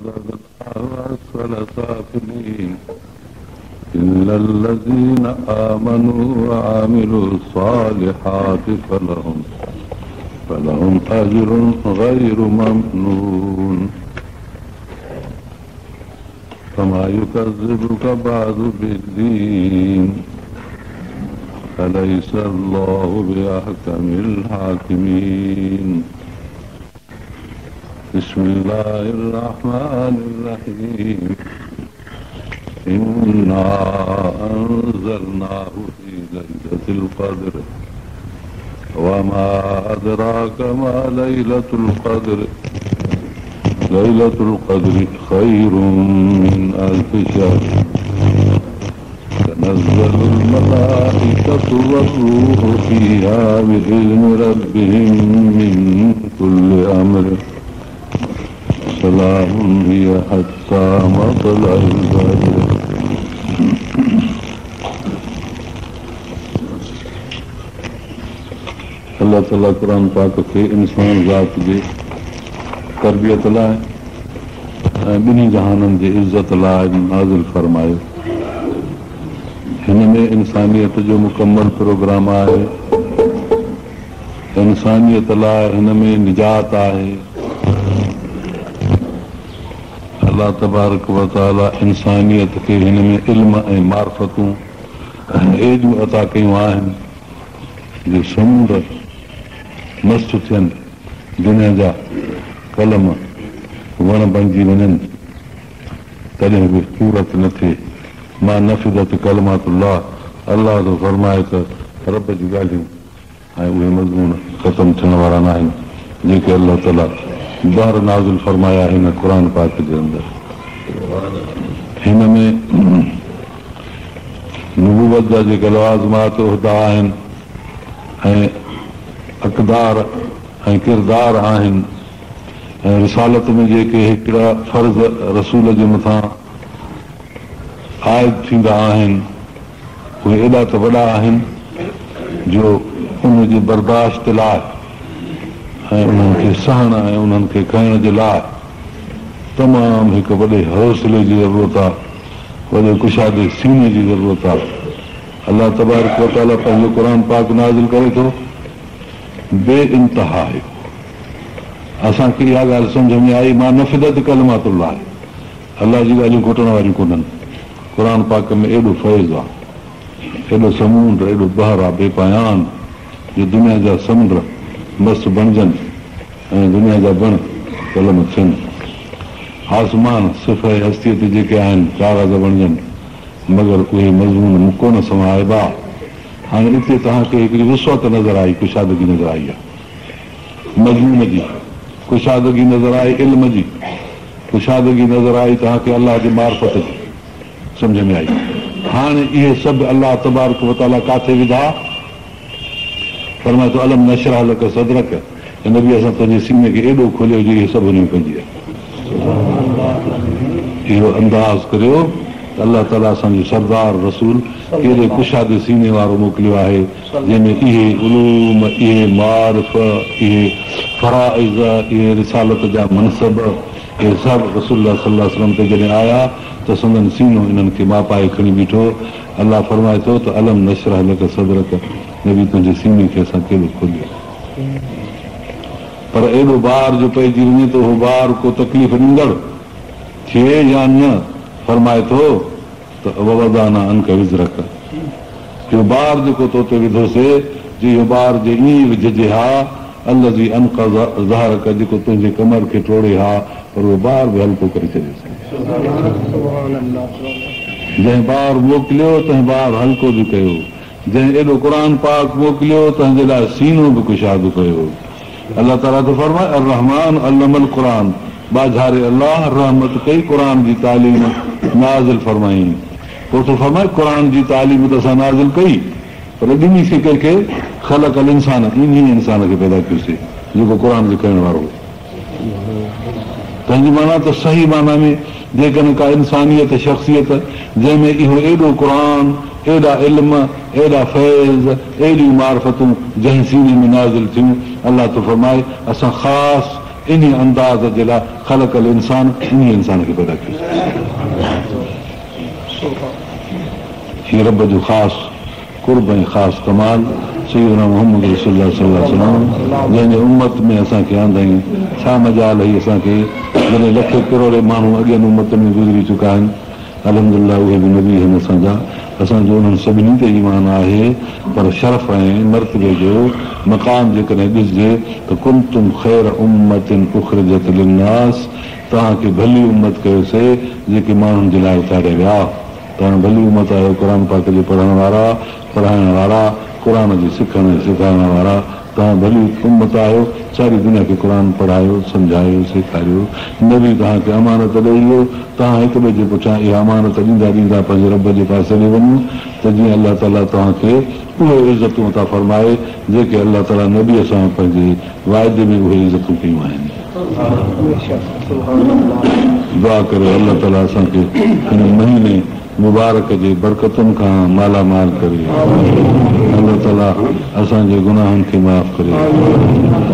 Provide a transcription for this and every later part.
رددناه أسفل سافلين إلا الذين آمنوا وعملوا الصالحات فلهم أجر غير ممنون. فما يكذبك بعد بالدين أليس الله بأحكم الحاكمين. بسم الله الرحمن الرحيم. إنا أنزلناه في ليلة القدر وما أدراك ما ليلة القدر. ليلة القدر خير من 1000 شهر. تنزل الملائكة والروح فيها بإذن ربهم من كل أمر. سلام هي حتى مطلع الفجر. الله تعاليٰ قرآن پاڪ کي انسان ذات جي تربيت لاءِ ۽ ٻنهي جهانن جي عزت لاءِ نازل فرمايو. هن ۾ انسانيت جو مڪمل پروگرام آهي. انسانيت لاءِ هن ۾ نجات آهي. الله تبارڪ و تعاليٰ انسانيت کي هن ۾ علم ۽ معرفتون ايڏيون عطا ڪيون آهن جو سمنڊ مست ٿين، دنيا جا قلم وڻ بڻجي وڃن، تڏهن به پورت نه ٿئي. ما نفدت ڪلمات الله. الله ٿو فرمائي ته رب جون ڳالهيون ۽ اهي مضمون ختم ٿيڻ وارا نه آهن جيڪي الله تعاليٰ بهر نازل فرمايا هن قرآن پاڪ جي اندر. هن ۾ نبوت جا جيڪي لوازمات عهدا آهن ۽ اقدار ۽ ڪردار آهن ۽ رسالت ۾ جيڪي هڪڙا فرض رسول جي مٿان عائد ٿيندا آهن اهي ايڏا ته وڏا آهن جو ان جي برداشت لاءِ ۽ انهن کي سهڻ ۽ انهن کي کڻڻ جي لاءِ تمام هڪ وڏي حوصلي جي ضرورت آهي، وڏي ڪشادي سيني جي ضرورت آهي. الله تبارڪ و تعاليٰ پنهنجو قرآن پاڪ نازل ڪري ٿو بي انتها آهي. اسان کي اها ڳالهه سمجهه ۾ آئي، ما نفدت ڪلمات الله، الله جي ڳالهيون کٽڻ واريون ڪونهن. قرآن پاڪ ۾ ايڏو فيض آهي، ايڏو سمنڊ، ايڏو بحر آهي بي پايان جو دنيا جا سمنڊ مست بڻجن ۽ دنيا جا بڻ قلم ٿين. آسمان صفحي هستيءَ تي جيڪي آهن ڪاغذ بڻجن، مگر اهي مضمون ڪونه سمائبا. هاڻي هتي توهان کي هڪڙي وسعت نظر آئي، ڪشادگي نظر آئي آهي مضمون جي، ڪشادگي نظر آئي علم جي، ڪشادگي نظر آئي توهان کي الله جي معرفت جي سمجهه ۾ آئي. هاڻي اهي سڀ الله تبارڪ و تعاليٰ ڪاٿي وڌا؟ فرمائي ٿو الم نشرح لڪ صدرڪ، نبي اسان تنهنجي سيني کي ايڏو کوليو جو اهي سڀ هن ۾ پئجي ويا. اهو انداز ڪريو ته الله تعاليٰ اسان جو سردار رسول ڪيڏي ڪشادي سيني وارو موڪليو آهي جنهن ۾ اهي علوم، اهي معارف، اهي فرائض، اهي رسالت جا منصب، اهي سڀ رسول الله صلي الله عليه وسلم تي جڏهن آيا ته سندن سينو انهن کي ماپائي کڻي بيٺو. الله فرمائي ٿو ته الم نشرح لڪ صدرڪ، نبي تنهنجي سيني کي اسان ڪيڏو کوليو. پر ايڏو بار جو پئجي وڃي ته اهو بار ڪو تڪليف ڏيندڙ ٿئي يا نه؟ فرمائي ٿو ته ووضعنا عنڪ وزرڪ، اهو بار جيڪو تو تي وڌوسي، جي اهو بار جي ائين وجهجي ها، الذي انقض ظهرڪ، جيڪو تنهنجي ڪمر کي ٽوڙي ها، پر اهو بار به هلڪو ڪري ڇڏيوسي. جنهن بار موڪليو تنهن بار هلڪو به ڪيو، جنهن ايڏو قرآن پاڪ موڪليو تنهن جي لاءِ سينو به ڪشادو ڪيو. الله تعاليٰ ٿو فرمائي الرحمان علم القرآن، ٻاجهاري الله رحمت ڪئي قرآن جي تعليم نازل فرمائي. پوءِ ٿو فرمائي قرآن جي تعليم ته اسان نازل ڪئي، پر ڏنيسين ڪنهن کي؟ خلق الانسان، انهي انسان کي پيدا ڪيوسين جيڪو قرآن جي کڻڻ وارو هو. تنهنجي معنيٰ ته صحيح معنيٰ ۾ جيڪڏهن ڪا انسانيت شخصيت جنهن ۾ اهو ايڏو قرآن، ايڏا علم، ايڏا فيض، ايڏيون معرفتون جنهن سيني ۾ نازل ٿيون، الله ٿو فرمائي اسان خاص انهيء انداز جي لاء خلق الانسان انهيء انسان کي پيدا ڪيوسين. هي رب جو خاص قرب ۽ خاص ڪمال سيدنا محمد رسول الله صلي الله عليه وسلم جنهن جي امت ۾ اسان کي آندائين. ڇا مجال هئي اسان کي جڏهن لکين ڪروڙين ماڻهو اڳين امتن ۾ گذري چڪا آهن. الحمد لله اهي به نبي آهن اسان جا، اسان جو انهن سڀني تي ايمان آهي پر شرف ۽ مرتبي جو مقام جيڪڏهن ڏسجي ته ڪنتم خير امة اخرجت للناس توهان کي ڀلي امت ڪيوسي جيڪي ماڻهن جي لاء اتاريا ويا. توهان ڀلي امت آهيو قرآن پاڪ جي پڙهڻ وارا، پڙهائڻ وارا، قرآن جي سکڻ ۽ سيکارڻ وارا، توهان ڀلي امت آهيو، ساري دنيا کي قرآن پڙهايو، سمجهايو، سيکاريو، نبي توهان کي امانت ڏئي ويو، توهان هڪ ٻئي جي پٺيان اها امانت ڏيندا ڏيندا پنهنجي رب جي پاسي ڏي وڃو ته جيئن الله تعاليٰ توهان کي اهي عزتون عطا فرمائي جيڪي الله تعاليٰ نبيء سان پنهنجي واعدي ۾ اهي عزتون ڪيون آهن. دعا ڪريو الله تعاليٰ اسان کي هن مهيني مبارڪ جي برڪتن کان مالا مال ڪري. الله تعاليٰ اسان جي گناهن کي معاف ڪري.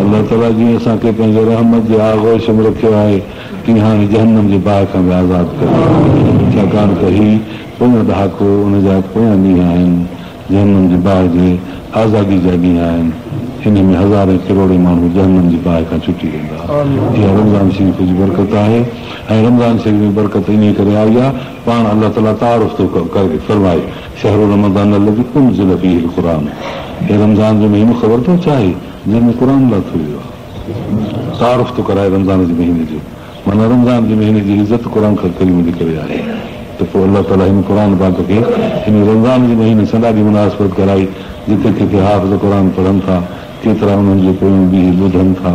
الله تعاليٰ جيئن اسان کي پنهنجي رحمت جي آغوش ۾ رکيو آهي تيئن هاڻي جهنم جي باهه کان به آزاد ڪري. ڇاڪاڻ ته هي پويون ڏهاڪو ان جا پويان ڏينهن آهن. جهنم جي باهه جي آزادي جا ڏينهن آهن. انهي ۾ هزارين ڪروڙين ماڻهو جهنم جي باهه کان ڇٽي ويندا. اها رمضان شريف جي برڪت آهي ۽ رمضان شريف ۾ برڪت انهي ڪري آئي آهي پاڻ الله تعاليٰ تعارف ٿو ڪري فرمائي شهر رمضان الذي انزل فيه القرآن هي رمضان جو مهينو خبر اٿو ڇا آهي جنهن ۾ قرآن لاٿو ويو آهي تعارف ٿو ڪرائي رمضان جي مهيني جو معنيٰ رمضان جي مهيني جي عزت قرآن ڪريم جي ڪري آهي ته پوء الله تعاليٰ هن قرآن پاڪ کي هن رمضان جي مهيني سان ڏاڍي مناسبت ڪرائي جتي ڪٿي حافظ قرآن پڙهن ٿا ڪيترا انهن جي پويان بيهي ٻڌن ٿا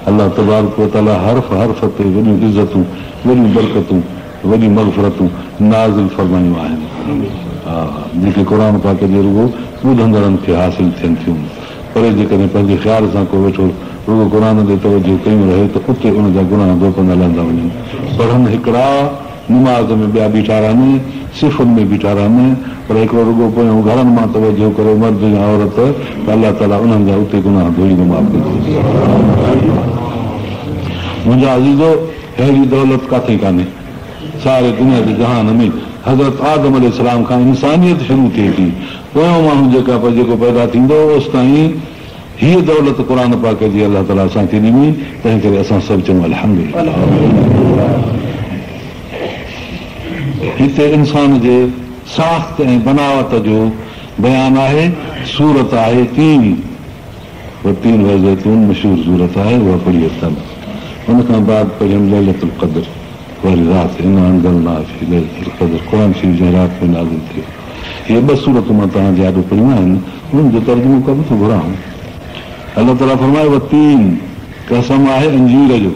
الله تبارڪ وتعاليٰ حرف حرف تي وڏيون عزتون وڏيون برڪتون وڏيون مغفرتون نازل فرمايون آهن، جيڪي قرآن پاڪ جي رڳو ٻڌندڙن کي حاصل ٿين ٿيون. پر جيڪڏهن پنهنجي خيال سان ڪو ويٺو رڳو قرآن ڏي توجهه ڪيون رهي ته اتي ان جا گناهه ڌوپندا لهندا وڃن. پڙهن هڪڙا، نماز ۾ ٻيا بيٺا رهن، صفن ۾ بيٺا رهن، پر هڪڙو رڳو پويان گهرن مان توجهه ڪري مرد يا عورت ته الله تعاليٰ انهن جا اتي گناهه ڌوئيندو معاف ڪندو. منهنجا عزيزو! اهڙي دولت ڪاٿي ڪانهي. ساري دنيا جي جهان ۾ حضرت آدم عليه السلام کان انسانيت شروع ٿئي ٿي. پويون ماڻهو جيڪا جيڪو پيدا ٿيندو اوستائين هيء دولت قرآن پاڪ جي الله تعاليٰ اسان کي ڏني تنهن ڪري اسان سڀ چئون الحمدلله. هتي انسان جي ساخت ۽ بناوت جو بيان آهي. سورت آهي تين. والتين والزيتون مشهور سورت آهي اها پڙهي اٿم ان کان بعد پڙهيم ليلة القدر واري رات انا انزلناه في ليلة القدر قرآن شريف جنهن رات ۾ نازل ٿيو اهي ٻه سورتون مان توهان جي آڏو پڙهيون آهن انهن جو ترجمو ڪم ٿو گهران الله تعاليٰ فرمايو والتين قسم آهي انجير جو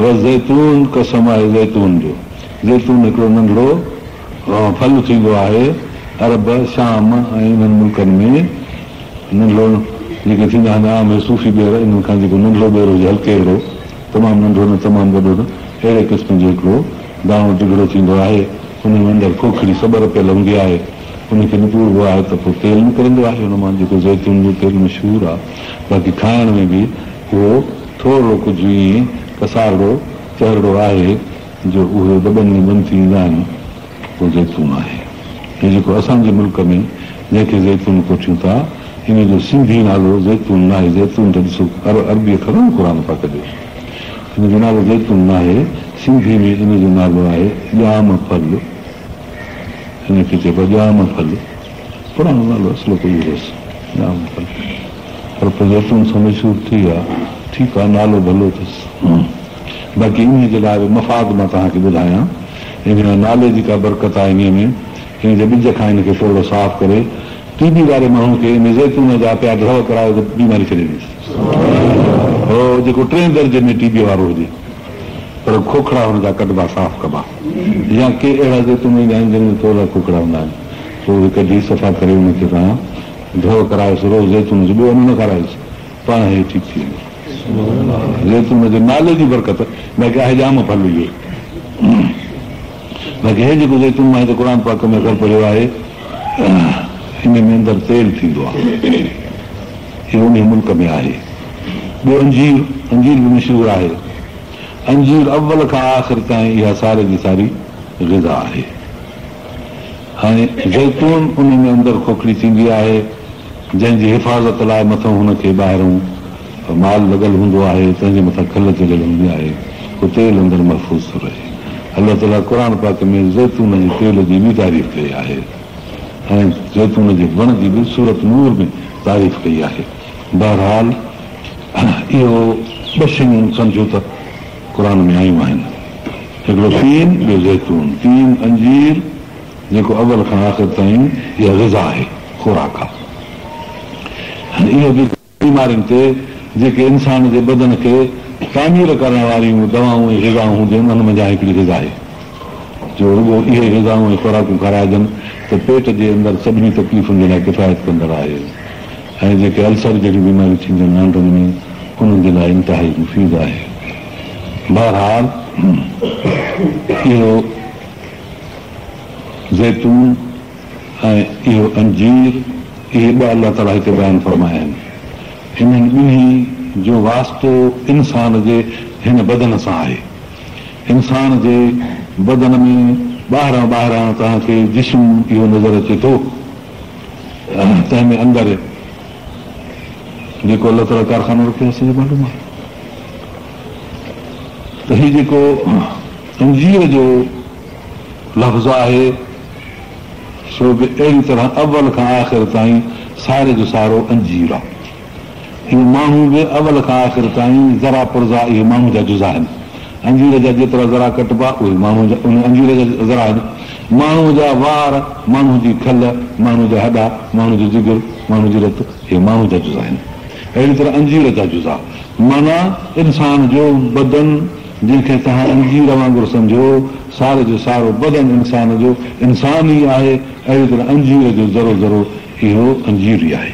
والزيتون قسم آهي زيتون جو زيتون هڪڙو ننڍڙو ڦل ٿيندو آهي عرب شام ۽ انهن ملڪن ۾ ننڍڙو جيڪي ٿيندا آهن عام هي صوفي ٻير انهن کان جيڪو ننڍڙو ٻير هجي هلڪيرڙو تمام ننڍو نه تمام وڏو نه اهڙي قسم جو هڪڙو داڻو ڊگهڙو ٿيندو آهي ان ۾ اندر کوکڙي سٻر پيل هوندي آهي ان کي نپوڙبو آهي ته پوء تيل نڪرندو آهي ان مان جيڪو زيتون جو تيل مشهور آهي باقي کائڻ ۾ به اهو ٿورڙو ڪجهه ائين ڪسارڙو چهرڙو آهي جو اهي دٻن ۾ بند ٿي ويندا آهن اهو زيتون آهي. هي جيڪو اسان جي ملڪ ۾ جنهن کي زيتون ڪوٺيون ٿا، ان جو سنڌي نالو زيتون ناهي، زيتون ته ڏسو عربي اکر آهي نه قرآن پاڪ جو، ان جو نالو زيتون ناهي، سنڌي ۾ ان جو نالو آهي ڄام ڦل، ان کي چئبو آهي ڄام ڦل، پراڻو نالو اصلوڪو اهو هوس ڄام ڦل، پر پوء زيتون سان مشهور ٿي ويو آهي، ٺيڪ آهي نالو ڀلو اٿس. باقي انهيء جي لاء به مفاد مان توهان کي ٻڌايان. انهيء نالي جي ڪا برڪت آهي انهيء ۾. ان جي ٻج کان ان کي ٿورڙو صاف ڪري، ٽي بي واري ماڻهو کي ان زيتون جا پيا ڍؤ ڪرايو ته بيماري ڇڏي ڏيندس. هو جيڪو ٽئين درجي ۾ ٽي بيء وارو هجي، پر کوکڙا هن جا ڪڍبا صاف ڪبا. يا ڪي اهڙا زيتون ايندا آهن جن ۾ ٿورڙا کوکڙا هوندا آهن. پوء اهي ڪڍي صفا ڪري ان کي توهان ڍؤ ڪرايوس روز زيتون جو ٻيو ان نه کارايوس. پاڻ هي ٺيڪ ٿي ويندو. زيتون جي نالي جي برڪت باقي آهي ڄام ڦل اهو باقي هي جيڪو زيتون مان هتي قرآن پاڪ ۾ اکر پڙهيو آهي ان ۾ اندر تيل ٿيندو آهي اهو انهي ملڪ ۾ آهي. ٻيو انجير، انجير به مشهور آهي. انجير اول کان آخر تائين اها ساري جي ساري غذا آهي. ۽ زيتون ان ۾ اندر کوکڙي ٿيندي آهي، جنهن جي حفاظت لاء مٿئون هن کي ٻاهرئون مال لڳل هوندو آهي، تنهن جي مٿان کل چڙهيل هوندي آهي، پوء تيل اندر محفوظ ٿو رهي. الله تعاليٰ قرآن پاڪ ۾ زيتون جي تيل جي به تعريف ڪئي آهي ۽ زيتون جي وڻ جي به سورة نور ۾ تعريف ڪئي آهي. بهرحال اهو ٻه شيون سمجهو ته قرآن ۾ آيون آهن. هڪڙو تين ٻيو زيتون. تين، انجير، جيڪو اول کان آخر تائين اها غذا آهي، خوراڪ آهي. اهو به بيمارين تي جيڪي انسان جي بدن کي تعمير ڪرڻ واريون دوائون ۽ غذائون هونديون آهن، انهن منجهان هڪڙي غذا آهي. جو رڳو اهي غذائون ۽ خوراڪون کارائجن ته پيٽ جي اندر سڀني تڪليفن جي لاء ڪفايت ڪندڙ آهي ۽ جيڪي السر جهڙيون بيماريون ٿينديون آهن آنڊن ۾ انهن جي لاء انتهائي مفيد آهي. بهرحال اهو زيتون ۽ اهو انجير اهي ٻه الله تعاليٰ هتي بيان فرمايا آهن. انهن ٻنهي جو واسطو انسان جي هن بدن سان آهي. انسان جي بدن ۾ ٻاهران ٻاهران توهان کي جسم اهو نظر اچي ٿو تنهن ۾ اندر جيڪو الله تعاليٰ ڪارخانو رکيو آهي سڄو معلوم آهي ته هي جيڪو انجير جو لفظ آهي سو به اهڙي طرح اول کان آخر تائين ساري جو سارو انجير آهي. اهو ماڻهو به اول کان آخر تائين ذرا پرزا اهي ماڻهو جا جزا آهن. انجير جا جيترا ذرا ڪٽبا اهي ماڻهو جا ان انجير جا ذرا آهن. ماڻهو جا وار، ماڻهو جي کل، ماڻهو جا هڏا، ماڻهو جو جگر، ماڻهو جي رت اهي ماڻهو جا جزا آهن. اهڙي طرح انجير جا جزا معنيٰ انسان جو بدن جنهن کي توهان انجير وانگر سمجهو، ساري جو سارو بدن انسان جو انسان ئي آهي، اهڙي طرح انجير جو ذرو ذرو اهو انجير ئي آهي.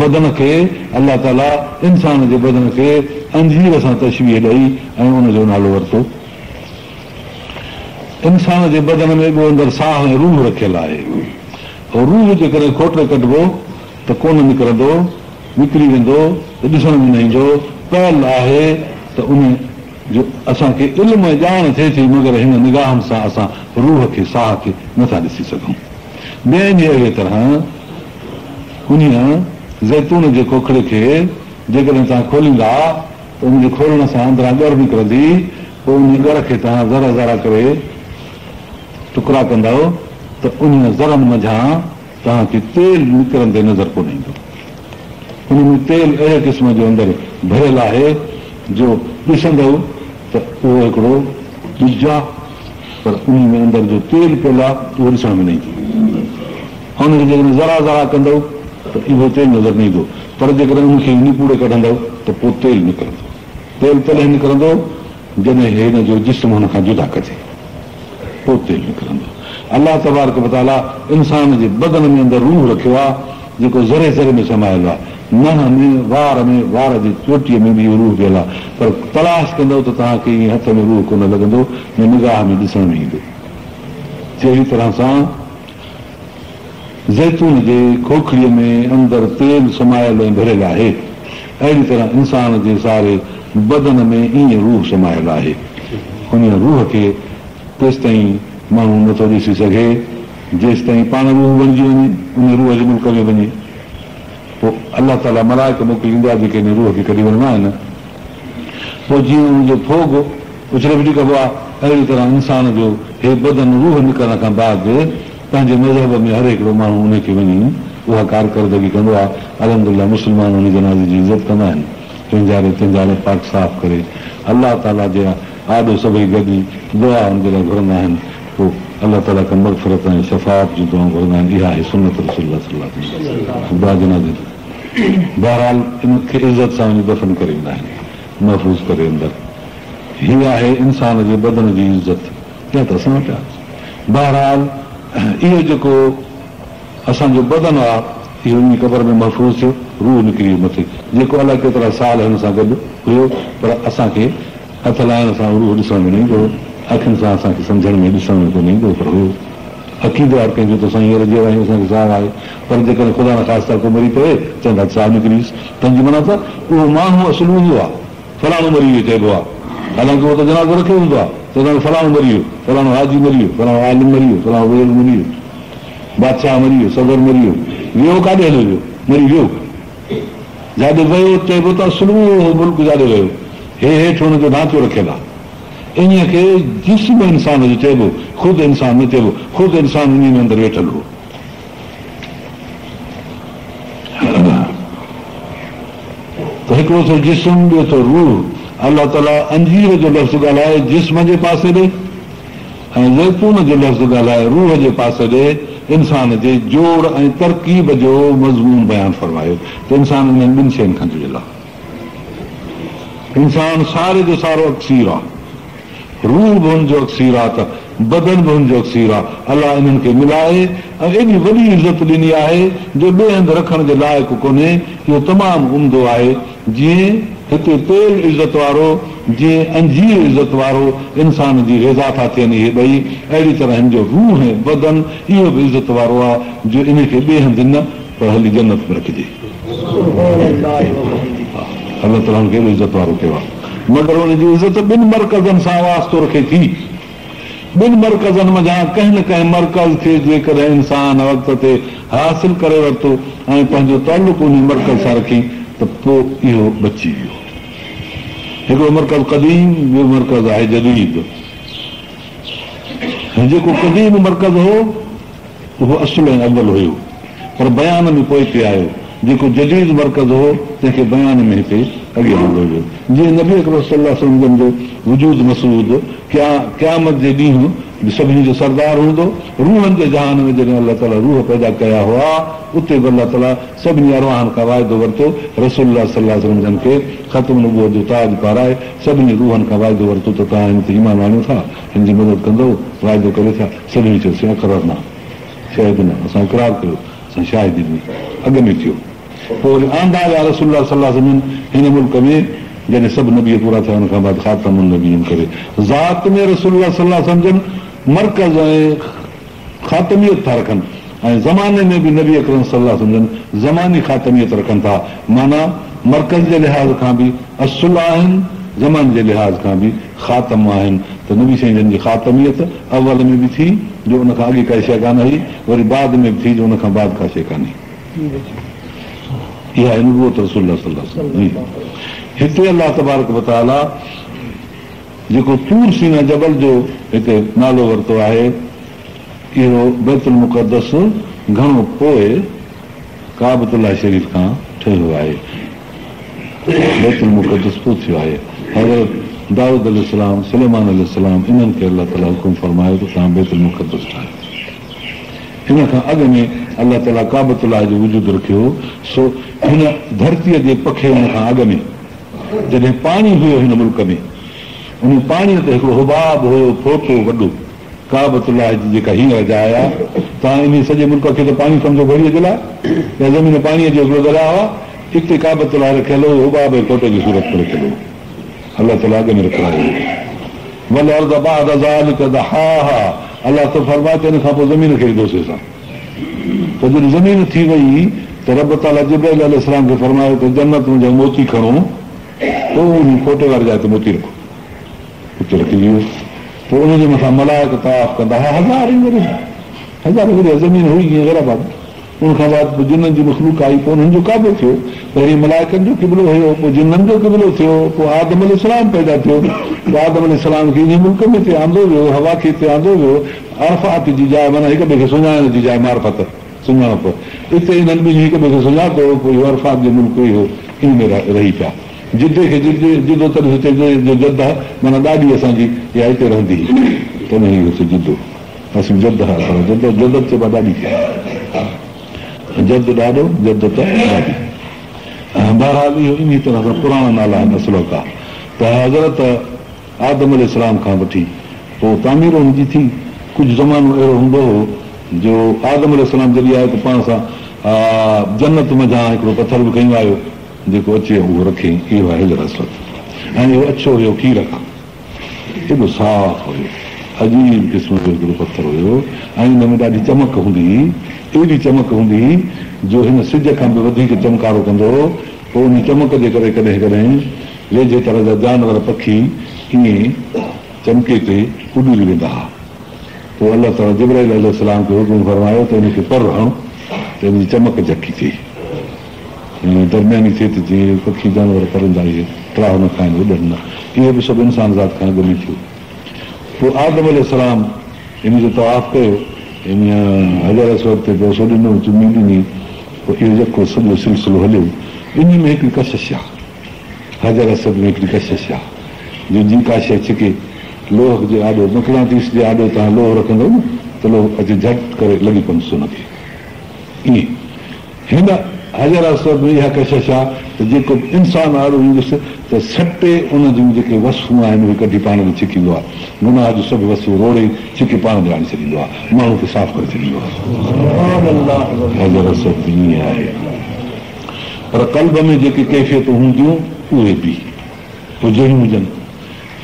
بدن کي الله تعاليٰ انسان جي بدن کي انجير سان تشبيهه ڏئي ۽ ان جو نالو ورتو. انسان جي بدن ۾ ٻيو اندر ساهه ۽ روح رکيل آهي. روح جيڪڏهن کوٽي ڪڍبو ته ڪونه نڪرندو، نڪري ويندو ته ڏسڻ ۾ نه ايندو، پيل آهي ته ان جو اسان کي علم ۽ ڄاڻ ٿئي ٿي مگر هن نگاهن سان اسان روح کي، ساهه کي، نٿا ڏسي سگهون. بعينه اهڙيء طرح انهيء زيتون جي کوکڙي کي جيڪڏهن توهان کوليندا ته ان جي کولڻ سان اندران ڳر نڪرندي، پوء انهيء ڳر کي توهان ذرا ذرا ڪري ٽڪرا ڪندؤ ته انهيء ذرن منجهان توهان کي تيل نڪرندي نظر ڪونه ايندو. ان ۾ تيل اهڙي قسم جو اندر ڀريل آهي جو ڏسندؤ ته اهو هڪڙو ٻج آهي پر انهي ۾ اندر جو تيل پيل آهي اهو ڏسڻ ۾ نه ايندو. ان کي جيڪڏهن ذرا ذرا ڪندؤ ته اهو تيل نظر نه ايندو پر جيڪڏهن ان کي نپوڙي ڪڍندؤ ته پوء تيل نڪرندو. تيل تڏهن نڪرندو جڏهن هن جو جسم هن کان جدا ڪجي پوء تيل نڪرندو. الله تبارڪ وتعاليٰ انسان جي بدن ۾ اندر روح رکيو آهي جيڪو ذري ذري ۾ سمايل آهي. ننهن ۾، وار ۾، وار جي چوٽيء ۾ به اهو روح پيل آهي پر تلاش ڪندؤ ته توهان کي ائين هٿ ۾ روح ڪونه لڳندو نه نگاهه ۾ ڏسڻ ۾ ايندو. جهڙي طرح سان زيتون جي کوکڙيء ۾ اندر تيل سمايل ۽ ڀريل آهي، اهڙي طرح انسان جي ساري بدن ۾ ائين روح سمايل آهي. انهيء روح کي تيستائين ماڻهو نه ٿو ڏسي سگهي، جيستائين پاڻ روح بڻجي وڃي، انهيء روح جي ملڪ ۾ وڃي. پوء الله تعاليٰ ملائڪ موڪليندو آهي، جيڪي انهيء روح کي ڪڍي وڃندا آهن. پوء جيئن ان جو ڦوڳ اڇلي ڦٽي ڪبو آهي، اهڙي طرح انسان جو هي بدن روح نڪرڻ کان بعد پنهنجي مذهب ۾ هر هڪڙو ماڻهو انهي کي وڃي اها ڪارڪردگي ڪندو آهي. الحمدلله مسلمان انهي جنازي جي عزت ڪندا آهن. وهنجاري سهنجاري پاڪ صاف ڪري الله تعاليٰ جي آڏو سڀئي گڏي دعا ان جي لاء گهرندا آهن. پوء الله تعاليٰ کان مغفرت ۽ شفاعت جون دعائون گهرندا آهن. اها آهي سنت رسول الله صلي الله عليه وسلم دعا جنازي جي. بهرحال ان کي عزت سان وڃي دفن ڪري ايندا آهن محفوظ ڪري اندر. هي آهي انسان جي بدن جي عزت. اها ته اسان وٽ آهي. بهرحال اهو جيڪو اسان جو بدن آهي اهو وڃي قبر ۾ محفوظ ٿيو، روح نڪري ويو مٿي، جيڪو الائي ڪيترا سال هن سان گڏ هيو، پر اسان کي هٿ لائڻ سان روح ڏسڻ ۾ نه ايندو هو، اکين سان اسان کي سمجهڻ ۾ ڏسڻ ۾ ڪونه ايندو هو، پر هيو. عقيدو آهي هر ڪنهن جو ته اسان هينئر جيئرا آهيون اسان کي ساهه آهي پر جيڪڏهن خدا نخواسته ڪو مري پوي چوندا ته ساهه نڪري ويس تنهن جي معنيٰ ته اهو ماڻهو اصل هوندو آهي فلاڻو مري ويو چئبو آهي حالانڪه اهو ته جنازو رکيو هوندو آهي چوندا آهن فلاڻو مري ويو فلاڻو حاجي مري ويو فلاڻو عالم مري ويو فلاڻو بزرگ مري ويو بادشاهه مري ويو صدر مري ويو ويو ڪاڏي هليو ويو مري ويو جاڏي ويو چئبو ته اصل اهو هو ملڪ جاڏي ويو هي هيٺ هن جو ڍانچو رکيل آهي. انهيء کي جسم انسان جو چئبو، خود انسان نه چئبو، خود انسان انهيء ۾ اندر ويٺل هو. ته هڪڙو ٿيو جسم، ٻيو ٿيو روح. الله تعاليٰ انجير جو لفظ ڳالهائي جسم جي پاسي ڏي ۽ زيتون جو لفظ ڳالهائي روح جي پاسي ڏي انسان جي جوڙ ۽ ترڪيب جو مضمون بيان فرمايو ته انسان انهن ٻن شين کان جڙيل آهي. انسان ساري جو سارو اڪسير آ. روح به هن جو اڪسير آ ته بدن به هن جو اڪسير آ. الله انهن کي ملائي ۽ ايڏي وڏي عزت ڏني آهي جو ٻئي هنڌ رکڻ جي لائق ڪونهي. اهو تمام عمدو آهي. جيئن هتي تيل عزت وارو، جيئن انجير عزت وارو انسان جي غذا ٿا ٿين اهي ٻئي، اهڙي طرح هن جو روح ۽ بدن اهو به عزت وارو آ جو انهي کي ٻئي هنڌ نه پر هلي جنت ۾ رکجي. الله تعاليٰ هن کي ايڏو عزت وارو ڪيو آهي. مگر ان جي عزت ٻن مرڪزن سان واسطو رکي ٿي. ٻن مرڪزن منجهان ڪنهن نه ڪنهن مرڪز کي جيڪڏهن انسان وقت تي حاصل ڪري ورتو ۽ پنهنجو تعلق انهي مرڪز سان رکي ته پوء اهو بچي ويو. هڪڙو مرڪز قديم ٻيو مرڪز آهي جديد. جيڪو قديم مرڪز هو. اهو اصل ۽ اول هيو، پر بيان ۾ پوئتي آيو. جيڪو جديد مرڪز هو، تنهن کي بيان ۾ هتي اڳي آندو ويو. جيئن نبي اڪرم صلي الله عليه وسلم جن جو وجود مسعود قيامت جي ڏينهن به سڀني جو سردار هوندو. روحن جي جهان ۾ جڏهن الله تعاليٰ روح پيدا ڪيا هئا، اتي به الله تعاليٰ سڀني ارواحن کان واعدو ورتو. رسول الله صلي الله عليه وسلم جن کي ختم نبوت جو تاج پارائي سڀني روحن کان واعدو ورتو ته توهان هن تي ايمان آڻيو ٿا، هن جي مدد ڪندؤ، واعدو ڪريو ٿا. سڀني چيو اقررنا شهدنا اسان اقرار ڪيو اسان شاهدي ڏني اڳ ۾ ٿيو پوء وري آندا ويا رسول الله صلي الله عليه وسلم هن ملڪ ۾ جڏهن سڀ نبي پورا ٿيا ان کان بعد خاتم النبيين ڪري ذات ۾ رسول الله صلي الله عليه وسلم جن مرڪز ۽ خاتميت ٿا رکن ۽ زماني ۾ به نبي اڪرم صلي الله عليه وسلم جن زماني خاتميت رکن ٿا معنيٰ مرڪز جي لحاظ کان به اصل آهن زماني جي لحاظ کان به خاتم آهن ته نبي سائين جن جي خاتميت اول ۾ به ٿي جو ان کان اڳي ڪائي شيء ڪانه هئي وري بعد ۾ به ٿي جو ان کان بعد ڪا شيء ڪانهي. اها آهي نبوت رسول الله صلي الله عليه وسلم جي. هتي الله تبارڪ وتعاليٰ جيڪو طور سينا جبل جو هتي نالو ورتو آهي اهو بيت المقدس گهڻو پوء ڪعبة الله شريف کان ٺهيو آهي. بيت المقدس پوء ٿيو آهي. حضرت دائود عليه السلام، سليمان عليه السلام انهن کي الله تعاليٰ حڪم فرمايو ته توهان بيت المقدس ٺاهيو. ان کان اڳ ۾ الله تعاليٰ ڪعبة الله جو وجود رکيو هو، سو هن ڌرتيء جي پکيڙڻ کان اڳ ۾ جڏهن پاڻي هيو هن ملڪ ۾، ان پاڻيء تي هڪڙو حباب هيو ڦوٽو وڏو. ڪعبة الله جي جيڪا هينئر جاء آهي، توهان انهيء سڄي ملڪ کي ته پاڻي سمجهو گهڙيء جي لاء، يا زمين پاڻيء جو هڪڙو درياء آهي، اتي ڪعبة الله رکيل هو، حباب ۽ ڦوٽي جي صورت ۾ رکيل هو. الله تعاليٰ اڳ ۾ رکرايو هو. والارض بعد ذلک دحاها الله ٿو فرمائي ته ان کان پوء زمين کي وڌوسين اسان. پوء جڏهن زمين ٿي وئي ته رب تعاليٰ جبرائيل عليه السلام کي فرمايو ته جنت منجهان موتي کڻو، پوء انهي ڦوٽي واري جاء تي موتي رکو. اتي رکجي ويو. پوء ان جي مٿان ملائڪ طواف ڪندا ها هزارين ورهيه. هزارين ورهيه زمين هئي ائين غير آباد. ان کان بعد پوء جنن جي مخلوق آئي پوء انهن جو ڪعبو ٿيو. پهرين ملائڪن جو قبلو هيو پوء جنن جو قبلو ٿيو پوء آدم عليه السلام پيدا ٿيو. پوء آدم عليه السلام کي انهي ملڪ ۾ اتي آندو ويو حوا کي اتي آندو ويو. عرفات جي جاء معنيٰ هڪ ٻئي کي سڃاڻڻ جي جاء معرفت، سڃاڻپ. اتي انهن ٻنهي هڪ ٻئي کي سڃاتو پوء اهو عرفات جو ملڪ اهو انهي ۾ رهي پيا. جدي کي جدي، جدو تڏهن ٿو چئجي جو جده معنيٰ ڏاڏي اسان جي اها هتي رهندي هئي تڏهن اهو ٿيو جدو. اسم جده آهي پر جده جدت چئبو آهي ڏاڏي کي. جد ڏاڏو، جدت ڏاڏي. بهرحال اهو انهي طرح سان پراڻا نالا آهن اصلوڪا ته حضرت آدم عليه السلام کان وٺي پوء تعمير ان جي ٿي. ڪجهه زمانو اهڙو هوندو هو جو آدم عليه السلام جڏهن آيو ته پاڻ سان جنت منجهان هڪڙو پٿر به کنيون آيو. جيڪو اچي اهو رکي، اهو آهي حجر اسود ۽ اهو اڇو هيو کير کان، ايڏو صاف هيو. عجيب قسم جو هڪڙو پٿر هيو ۽ ان ۾ ڏاڍي چمڪ هوندي هئي. ايڏي چمڪ هوندي هئي جو هن سج کان به وڌيڪ چمڪارو ڪندو هو. پوء ان چمڪ جي ڪري ڪڏهن ڪڏهن ويجهي طرح جا جانور پکي ائين چمڪي تي اڏري ويندا ها. پوء الله تعاليٰ جبرائيل عليه السلام کي حڪم فرمايو ته ان کي پر هڻ ته ان جي چمڪ جهڪي ٿئي ۽ درمياني ٿئي ته جيئن پکي جانور پرندا اهي ٽراهه نه کائن اڏن نه. اهو به سڀ انسان ذات کان اڳ ۾ ٿيو. پوء آدم عليه السلام ان جو طواف ڪيو، ان حجر اسود تي بوسو ڏنو، چمي ڏني، پوء اهو يڪو سڄو سلسلو هليو. انهي ۾ هڪڙي ڪشش آ، حجر اسود ۾ هڪڙي ڪشش آ، جو جي ڪا شيء ڇڪي، لوهه جي آڏو، مقناطيس جي آڏو توهان لوهه رکندؤ نه ته لوهه اچي جهٽ ڪري لڳي پوندس ان کي. ائين هن حجر اسود ۾ اها ڪشش آ ته جيڪو به انسان آڏو ايندس ته سٽي ان جون جيڪي وصفون آهن اهي ڪڍي پاڻ ڏي ڇڪيندو آ. گناهه جون سڀ وصفون روڙي ڇڪي پاڻ ڏي آڻي ڇڏيندو آ. ماڻهو کي صاف ڪري ڇڏيندو آ. حجر اسود به ائين آهي. پر قلب ۾ جيڪي ڪيفيتون هونديون اهي به پوء جهڙيون هجن.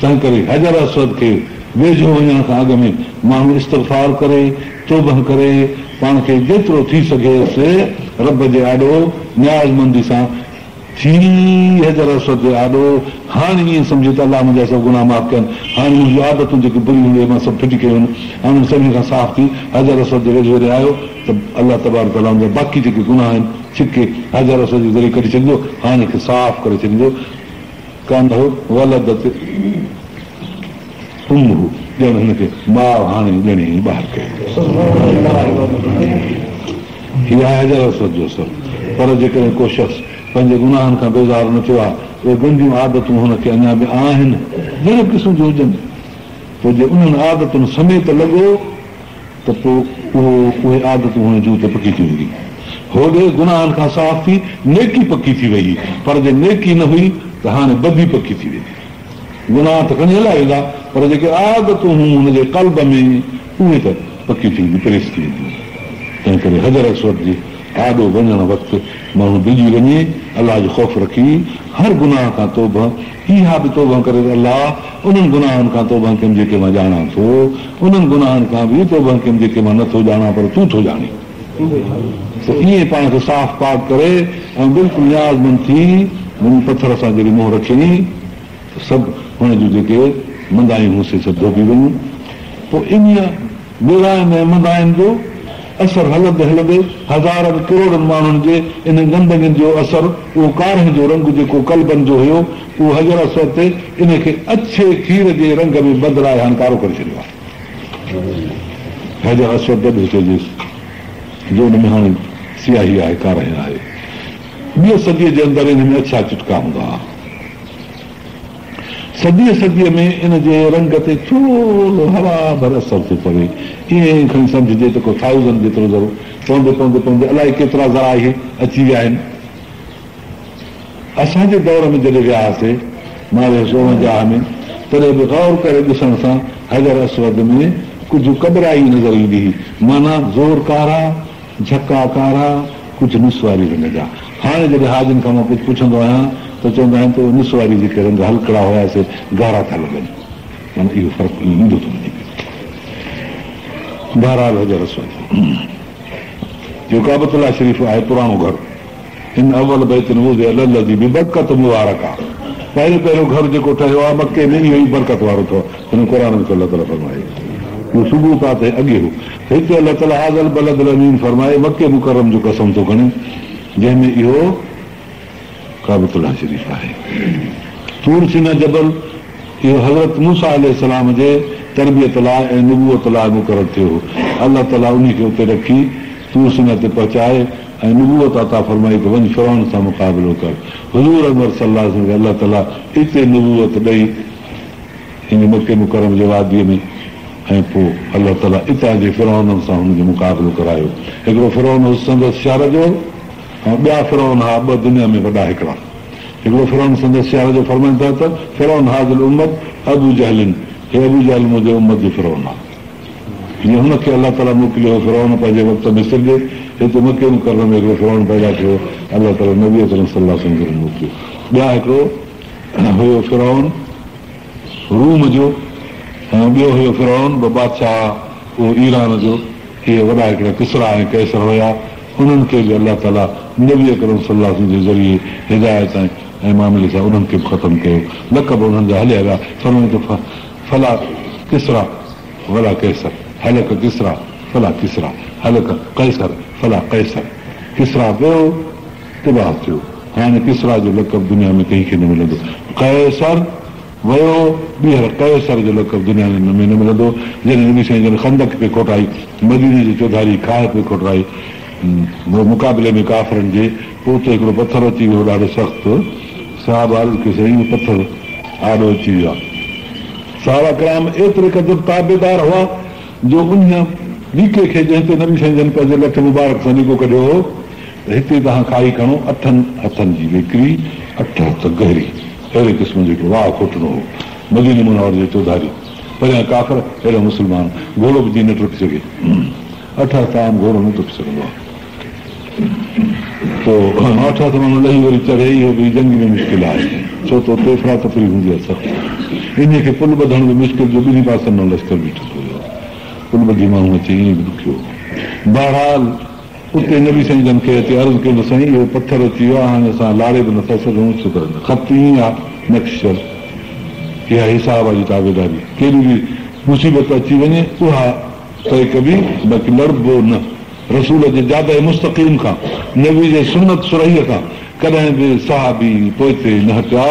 تنهنڪري حجر اسود کي ويجهو وڃڻ کان اڳ ۾ ماڻهو استغفار ڪري، توبه ڪري، پاڻ کي جيترو ٿي سگهيس رب جي آڏو نيازمندي سان ٿي حجر اسود جي آڏو هاڻي ائين سمجهي ته الله منهنجا سڀ گناهه معاف ڪيا آهن، هاڻي منهنجون عادتون جيڪي بريون هيون اهي مان سڀ ڦٽي ڪيون آهن، هاڻي انهن سڀني کان صاف ٿي حجر اسود جي ويجهو جڏهن آيو ته الله تبارڪ وتعاليٰ ان جا باقي جيڪي گناهه آهن ڇڪي حجر اسود جي ذريعي ڪڍي ڇڏيندو، هاڻي کي صاف ڪري ڇڏيندو. ڪأنه ولدته امه ڄڻ هن کي ماء هاڻي ڄڻي ۽ ٻاهر ڪيو. هي آهي حجر اسود جو اثر. پر جيڪڏهن ڪو شخص پنهنجي گناهن کان بيزار نه ٿيو آهي، اهي گنديون عادتون هن کي اڃا به آهن، جهڙي به قسم جون هجن، پوء جي انهن عادتن سميت لڳو، ته پوء اهو اهي عادتون هن جون اتي پڪي ٿي وينديون. هوڏي گناهن کان صاف ٿي نيڪي پڪي ٿي ويئي، پر جي نيڪي نه هئي ته هاڻي بدي پڪي ٿي ويندي. گناهه ته کڻي هليا ويندا، پر جيڪي عادتون هيون هن جي قلب ۾ اهي ته پڪيون ٿي وينديون، پريس ٿي وينديون. تنهنڪري حجر اسود جي آڏو وڃڻ وقت ماڻهو ڊڄي وڃي، الله جو خوف رکي، هر گناهه کان توبهه، اها به توبهه ڪري ته الله! انهن گناهن کان توبهه ڪيم جيڪي مان ڄاڻان ٿو، انهن گناهن کان به توبهه ڪيم جيڪي مان نه ٿو ڄاڻان پر تون ٿو ڄاڻين. ته ائين پاڻ کي صاف پاڪ ڪري ۽ بلڪل نيازمند ٿي وڃي پٿر سان جڏهن منهن رکيائين ته سڀ هن جون جيڪي مندايون هيون سي سڀ ڌوپي ويون. پوء انهيء براين ۽ منداين جو اثر هلندي هلندي هزارن ڪروڙن ماڻهن جي انهن گندگين جو اثر اهو ڪارنهن جو رنگ جيڪو قلبن جو هيو اهو حجر اسود تي انهي کي اڇي کير جي رنگ ۾ بدلائي هاڻ ڪارو ڪري ڇڏيو آهي. حجر اسود تڏهن چئجيس جو ان ۾ هاڻي سياهي آهي ڪارنهن آهي. ٻيء صديء جي اندر انهي ۾ اڇا چٽڪا هوندا ها. صديء صديء ۾ ان جي رنگ تي ٿورو هوا ڀر اثر ٿو پوي. ائين کڻي سمجهجي ته ڪو ٿائوزنڊ جيترو ذرو پوندي پوندي پوندي الائي ڪيترا ذرا اهي اچي ويا آهن. اسان جي دور ۾ جڏهن ويا هئاسي، مان رهيس اوڻونجاهه ۾، تڏهن به غور ڪري ڏسڻ سان حجر اسود ۾ ڪجهه ڪٻرائي نظر ايندي هئي. معنيٰ زور ڪارا، جهڪا ڪارا، ڪجهه نسواري رنگ جا. هاڻي جڏهن حاجين کان مان ڪجهه پڇندو آهيان ته چوندا آهن ته اهي نسواري جيڪي رنگ هلڪڙا هيا سي گهرا ٿا لڳن. معنيٰ اهو فرق ائين ايندو ٿو وڃي پيو. بهرحال حجر اسود جو ڪعبة الله شريف آهي پراڻو گهر. ان اول بيت وضع للذي ببڪة مبارڪا پهريون پهريون گهر جيڪو ٺهيو آهي مڪي ۾ اهو ئي برڪت وارو ٺهيو هن قرآن ۾ ٿو الله تعاليٰ فرمائي اهو ثبوت آهي ته اڳي هو هتي الله تعاليٰ هذا البلد الامين فرمائي مڪي مڪرم جو قسم ٿو کڻي جنهن ۾ اهو ڪعبة الله شريف آهي طور سينا جبل اهو حضرت موسيٰ عليه السلام جي تربيت لاء ۽ نبوت لاء مقرر ٿيو هو الله تعاليٰ انهي کي اتي رکي طور سينا تي پهچائي ۽ نبوت عطا فرمائي ته وڃ فرعون سان مقابلو ڪر. حضور انور صلي الله عليه وسلم کي الله تعاليٰ اتي نبوت ڏئي ان مڪي مڪرم جي واديء ۾ ۽ پوء الله تعاليٰ اتان جي فرعونن سان هن جو مقابلو ڪرايو. هڪڙو فرعون هو سندس شهر جو ۽ ٻيا فرعون ها ٻه دنيا ۾ وڏا هڪڙا هڪڙو فرعون سندس شهر جو فرمائن ٿا ته فرعون هذه الامة ابو جهل هي ابو جهل منهنجي امت جو فرعون آهي. جيئن هن کي الله تعاليٰ موڪليو هو فرعون پنهنجي وقت مصر جي هتي مڪي مڪرمه ۾ هڪڙو فرعون پيدا ٿيو الله تعاليٰ نبي اڪرم صلي الله عليه وسلم جن موڪليو ٻيا هڪڙو هيو فرعون روم جو ۽ ٻيو هيو فرعون به بادشاهه اهو ايران جو. اهي وڏا هڪڙا ڪسريٰ ۽ قيصر هيا، انهن کي به الله تعاليٰ نبي اڪرم صلي الله عليه وسلم جي ذريعي هدايت ۽ معاملي سان انهن کي به ختم ڪيو، لقب انهن جا هليا ويا، فرمايو ته فلا ڪسريٰ ولا قيصر، هلڪ ڪسريٰ فلا ڪسريٰ، هلڪ قيصر فلا قيصر، ڪسريٰ ويو تباهه ٿيو، هاڻي ڪسريٰ جو لقب دنيا ۾ ڪنهن کي نه ملندو، قيصر. ويو، ٻيهر قيصر جو لقب دنيا ۾ نه ملندو. جڏهن نبي سائين جن خندق پئي کوٽائي، مديني جي چوڌاري کاهه پئي کوٽرائي، مقابلي ۾ ڪافرن جي، پوء اتي هڪڙو پٿر اچي ويو ڏاڍو سخت، صحابه عرض ڪيو سائين اهو پٿر آڏو اچي ويو آهي. صحابه ڪرام ايتري قدر تابعدار هئا جو انهيء ليڪي کي جنهن تي نبي سائين جن پنهنجي لٺ مبارڪ سان ليڪو ڪڍيو هو ته هتي توهان کاهي کڻو اٺن هٿن جي ويڪري، اٺ هٿ گهري. اهڙي قسم جو هڪڙو واهه کوٽڻو هو. مديني منور جي چوڌاري پريان ڪافر، هيڏانهن مسلمان. گهوڙو به جيئن نه ٽپي سگهي. اٺ هٿ عام گهوڙو نه ٽپي سگهندو آهي. پوء اٺ هٿ ماڻهو لهي وري چڙهي، اهو به جنگ ۾ مشڪل آهي. ڇو ته اتي افراتفري هوندي آهي سخت. انهيء کي پل ٻڌڻ به مشڪل جو ٻنهي پاسن مان لشڪر بيٺل هيو. پل ٻڌي ماڻهو اچي ائين به ڏکيو هو. بهرحال! اتي نبي سائين جن کي اچي عرض ڪيو ته سائين اهو پٿر اچي ويو آهي هاڻي اسان لاڙي به نٿا سگهون ڇو ته خط ائين آهي نقش اها هي صحابه جي تابعداري ڪيڏي به مصيبت اچي وڃي اها طئي ڪبي باقي لڙبو نه رسول جي جاده مستقيم کان نبي جي سنت صريح کان ڪڏهن به صحابي پوئتي نه هٽيا.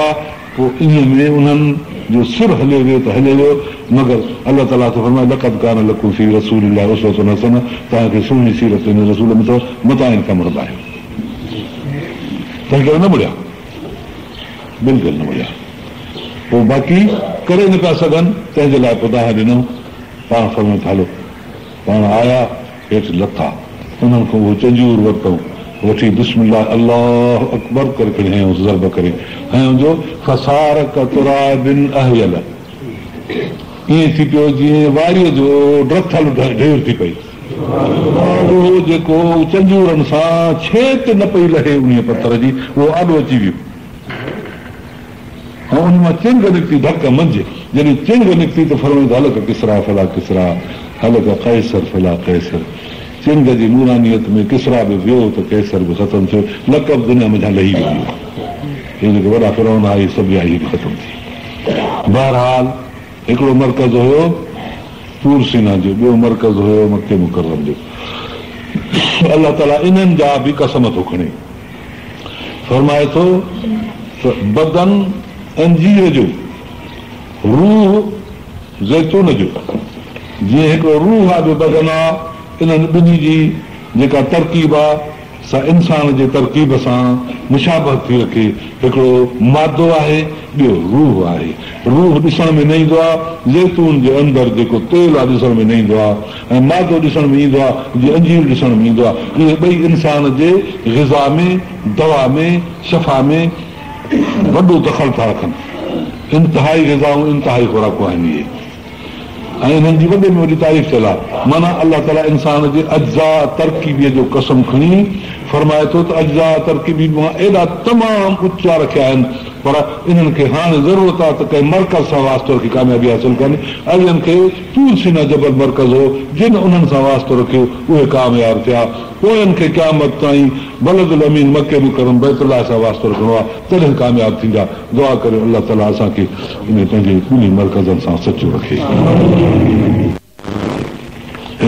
پوء انهيء ۾ انهن جو سر هليو ويو ته هليو ويو، مگر الله تعاليٰ ٿو فرمائي، لقد ڪان لڪم في رسول الله اسوة حسنة توهان کي سهڻي سيرت ان رسول ۾ اٿو، متان ان کان مڙندا آهيو. تنهن ڪري نه مڙيا، بلڪل نه مڙيا. پوء باقي ڪري نه پيا سگهن، تنهن جي لاء پوء دانهن ڏنائون. پاڻ فرمايو ته هلو. پاڻ آيا، هيٺ لٿا، انهن کان اهو چنجور ورتائون، وٺي بسم الله الله اڪبر ڪري کڻي هنيائونس، ضرب ڪري هنيائون جو فصار ڪتراب اهيل ائين ٿي پيو جيئن واريء جو ڊٿل ڍير ٿي پئي. اهو جيڪو چنجورن سان ڇيت نه پئي لهي انهيء پٿر جي، اهو آڏو اچي ويو. ۽ ان مان چنگ نڪتي ڌڪ منجهه، جڏهن چنگ نڪتي ته فرمايو ته هلڪ ڪسريٰ فلا ڪسريٰ، هلڪ قيصر فلا قيصر. چنگ جي نورانيت ۾ ڪسريٰ به ويو ته قيصر به ختم ٿيو، لقب دنيا منجهان لهي ويو. اهي جيڪي وڏا فرعون هئا اهي سڀ ويا اهي به ختم ٿي. بهرحال هڪڙو مرڪز هيو طور سينا جو، ٻيو مرڪز هيو مڪي مڪرم جو. الله تعاليٰ انهن جا به قسم ٿو کڻي. فرمائي ٿو ته بدن انجير جو، روح زيتون جو، جيئن هڪڙو روح آ ٻيو بدن آ، انهن ٻنهي جي جيڪا ترڪيب آ سا انسان جي ترڪيب سان مشابهت ٿي رکي، هڪڙو مادو آهي ٻيو روح آهي، روح ڏسڻ ۾ نه ايندو آ، زيتون جي اندر جيڪو تيل آ ڏسڻ ۾ نه ايندو آ. ۽ مادو ڏسڻ ۾ ايندو آهي، جيئن انجير ڏسڻ ۾ ايندو آهي. اهي ٻئي انسان جي غذا ۾، دوا ۾، شفا ۾ وڏو دخل ٿا رکن. انتهائي غذائون، انتهائي خوراڪون آهن اهي ۽ انهن جي وڏي ۾ وڏي تعريف ٿيل آهي. معنيٰ الله تعاليٰ انسان جي اجزاء ترڪيبيء جو قسم کڻي فرمائي ٿو ته اجزاء ترڪيبي به مان ايڏا تمام اچا رکيا آهن پر انهن کي هاڻي ضرورت آهي ته ڪنهن مرڪز سان واسطو رکي ڪاميابي حاصل ڪن. اڳين کي طور سينا جبل مرڪز هو، جن انهن سان واسطو رکيو، اهي ڪامياب ٿيا. پوين کي قيامت تائين بلد الامين مڪي مڪرم بيت الله سان واسطو رکڻو آهي، تڏهن ڪامياب ٿيندا. دعا ڪريو الله تعالي اسان کي انهي پنهنجي ٻنهي مرڪزن سان سچو رکي.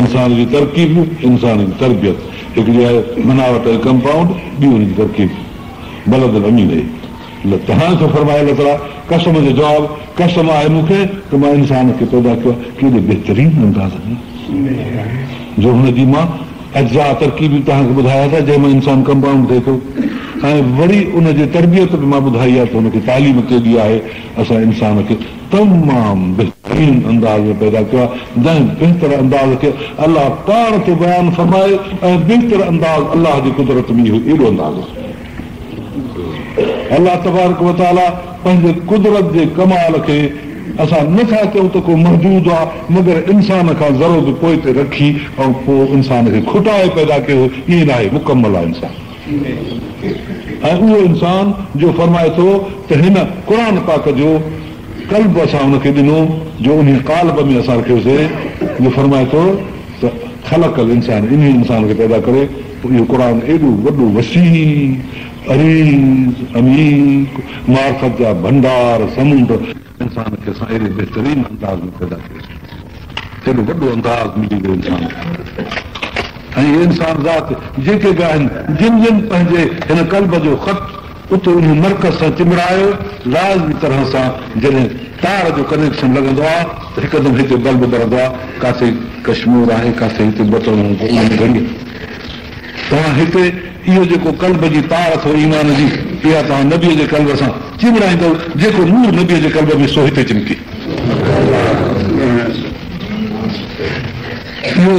انسان جي ترڪيب، انسان جي تربيت، هڪڙي آهي بناوٽ ۽ ڪمپائونڊ، ٻي ان جي ترڪيب. بلد الامين اهي. ته هاڻي ٿو فرمائي الله تعاليٰ قسم جو جواب، قسم آهي مون کي ته مان انسان کي پيدا ڪيو آهي ڪيڏي بهترين انداز ۾ جو هن جي مان اجزاء ترڪيبي توهان کي ٻڌايا ٿا جنهن مان انسان ڪمپائونڊ ٿئي ٿو ۽ وري ان جي تربيت به مان ٻڌائي آهي ته هن کي تعليم ڪيڏي آهي اسان انسان کي تمام بهترين انداز ۾ پيدا ڪيو آهي جنهن بهتر انداز کي الله پاڻ ٿو بيان فرمائي ۽ بهتر انداز الله جي قدرت ۾ اهو ايڏو انداز آهي. الله تبارڪ و تعاليٰ پنهنجي قدرت جي ڪمال کي اسان نه ٿا چئون ته ڪو محدود آ مگر انسان کان ذرو به پوئتي رکي ۽ پوء انسان کي کٽائي پيدا ڪيو ائين ناهي مڪمل آ انسان ۽ اهو انسان جو فرمائي ٿو ته هن قرآن پاڪ جو. قلب اسان ان کي ڏنو جو انهي قالب ۾ اسان رکيوسي جو فرمائي ٿو ته خلق الانسان انهي انسان کي پيدا ڪري پوء اهو قرآن ايڏو وڏو وسيع عريض عميق معرفت جا ڀنڊار سمنڊ انسان کي اسان اهڙي بهترين انداز ۾ پيدا ڪيوسي ايڏو وڏو انداز ملي ويو انسان کي ۽ اهي انسان ذات جيڪي به آهن جن جن پنهنجي هن قلب جو خط اتي انهي مرڪز سان چنبڙايو، لازمي طرح سان جڏهن تار جو ڪنيڪشن لڳندو آ ته هڪدم هتي بلب ٻرندو آ، ڪاٿي ڪشمور آهي ڪاٿي هتي بٽڻ هوندو ان ۾ گهڙي توهان هتي اهو جيڪو قلب جي تار اٿو ايمان جي اها توهان نبي جي قلب سان چنبڙائيندؤ جيڪو نور نبي جي قلب ۾ سو هتي چمڪي. اهو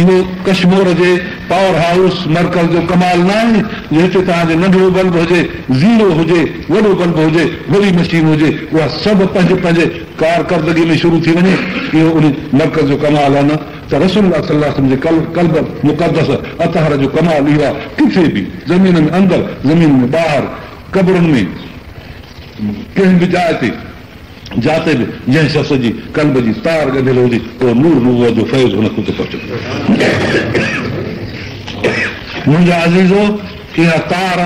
اهو ڪشمور جي پاور هائوس مرڪز جو ڪمال ناهي جو هتي توهان جو ننڍڙو بلب هجي، زيرو هجي، وڏو بلب هجي، وڏي مشين هجي، اها سڀ پنهنجي پنهنجي ڪارڪردگي ۾ شروع ٿي وڃي. اهو ان مرڪز جو ڪمال آهي نه ته رسول الله صلي الله عليه وسلم جي قلب مقدس اطهر جو ڪمال اهو آهي ڪٿي به زمين ۾ اندر، زمين ۾ ٻاهر، قبرن ۾، ڪنهن به جاء تي. جاتي به جنهن شخص جي قلب جي تار ڳنڍيل هجي، اهو نور نبوت جو فيض هن کي اتي پهچندو. منهنجا عزيزو! اها تار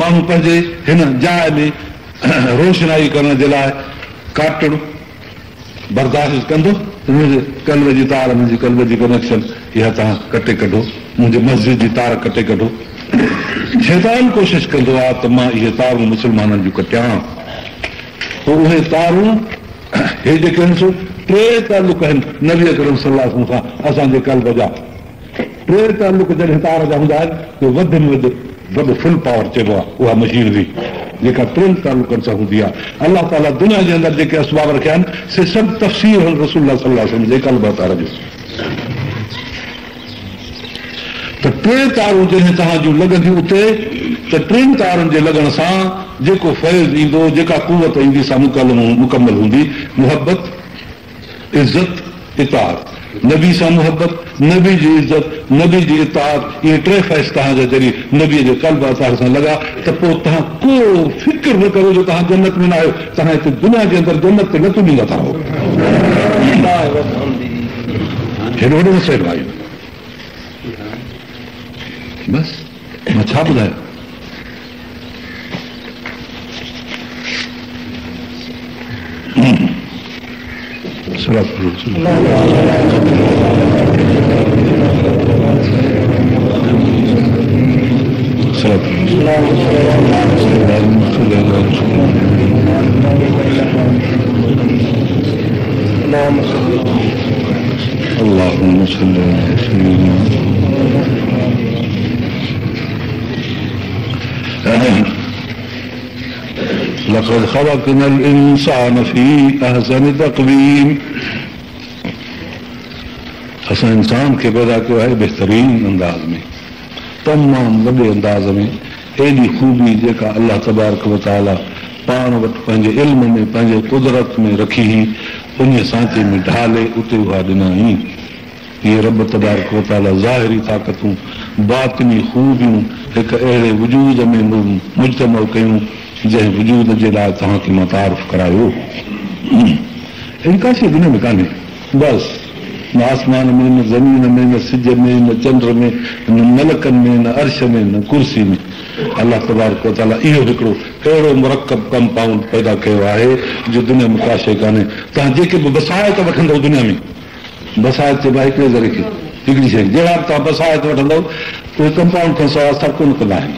ماڻهو پنهنجي هن جاء ۾ روشنائي ڪرڻ جي لاء ڪاٽڻ برداشت ڪندو ته منهنجي قلب جي تار، منهنجي قلب جي ڪنيڪشن اها توهان ڪٽي ڪڍو، منهنجي مسجد جي تار ڪٽي ڪڍو. شيطان ڪوشش ڪندو آهي ته مان اهي تارون مسلمانن جون ڪٽيان. پوء اهي تارون هي جيڪي آهن سو ٽي تعلق آهن نبي اڪرم صلي الله عليه وسلم سان اسان جي قلب جا ٽي تعلق جڏهن تار جا هوندا آهن ته وڌ ۾ وڌ وڏو فل پاور چئبو آهي اها مشينري جيڪا ٽن تعلقن سان هوندي آهي الله تعالي دنيا جي اندر جيڪي اسباب رکيا آهن سي سڀ تفسير آهن رسول الله صلي الله عليه وسلم جي قلب تار جو. ته ٽي تارون جڏهن توهان جون لڳنديون اتي ته ٽن تارن جي لڳڻ سان جيڪو فيض ايندو، جيڪا قوت ايندي سا مڪمل هوندي، محبت، عزت، اطاعت. نبي سان محبت، نبي جي عزت، نبي جي اطاعت، اهي ٽي فيض توهان جا جڏهن نبي جي قلب اطهر سان لڳا ته پوء توهان ڪو فڪر نه ڪريو جو توهان جنت ۾ نه آهيو، توهان هتي دنيا جي اندر جنت تي لتون ڏيندا ٿا رهو. هيڏو وڏو مسئلو آهي اهو. بس مان ڇا ٻڌايان. اللهم صل علي سيدنا لقد خلقنا الانسان في احسن تقويم اسان انسان کي پيدا ڪيو آهي بهترين انداز ۾ تمام وڏي انداز ۾ ايڏي خوبي جيڪا الله تبارڪ وتعاليٰ پاڻ وٽ پنهنجي علم ۾ پنهنجي قدرت ۾ رکي هئي، انهيء سانچي ۾ ڍالي اتي اها ڏنائين. اهي رب تبارڪ وتعاليٰ ظاهري طاقتون، باطني خوبيون هڪ اهڙي وجود ۾ مجتمع ڪيون، جنهن وجود جي لاء توهان کي مان تعارف ڪرايو. اهڙي ڪا شيء دنيا ۾ ڪانهي. بس، نه آسمان ۾، نه زمين ۾، نه سج ۾، نه چنڊ ۾، نه ملڪن ۾، نه عرش ۾، نه ڪرسي ۾. الله تبارڪ و تعاليٰ اهو هڪڙو اهڙو مرڪب ڪمپائونڊ پيدا ڪيو آهي جو دنيا ۾ ڪا شيء ڪانهي. توهان جيڪي به بساط وٺندؤ دنيا ۾، بساط چئبو آهي هڪڙي ذري کي، هڪڙي شيء کي، جهڙا به توهان بساط وٺندؤ اهي ڪمپائونڊ کان سواء اثر ڪونه ڪندا آهن.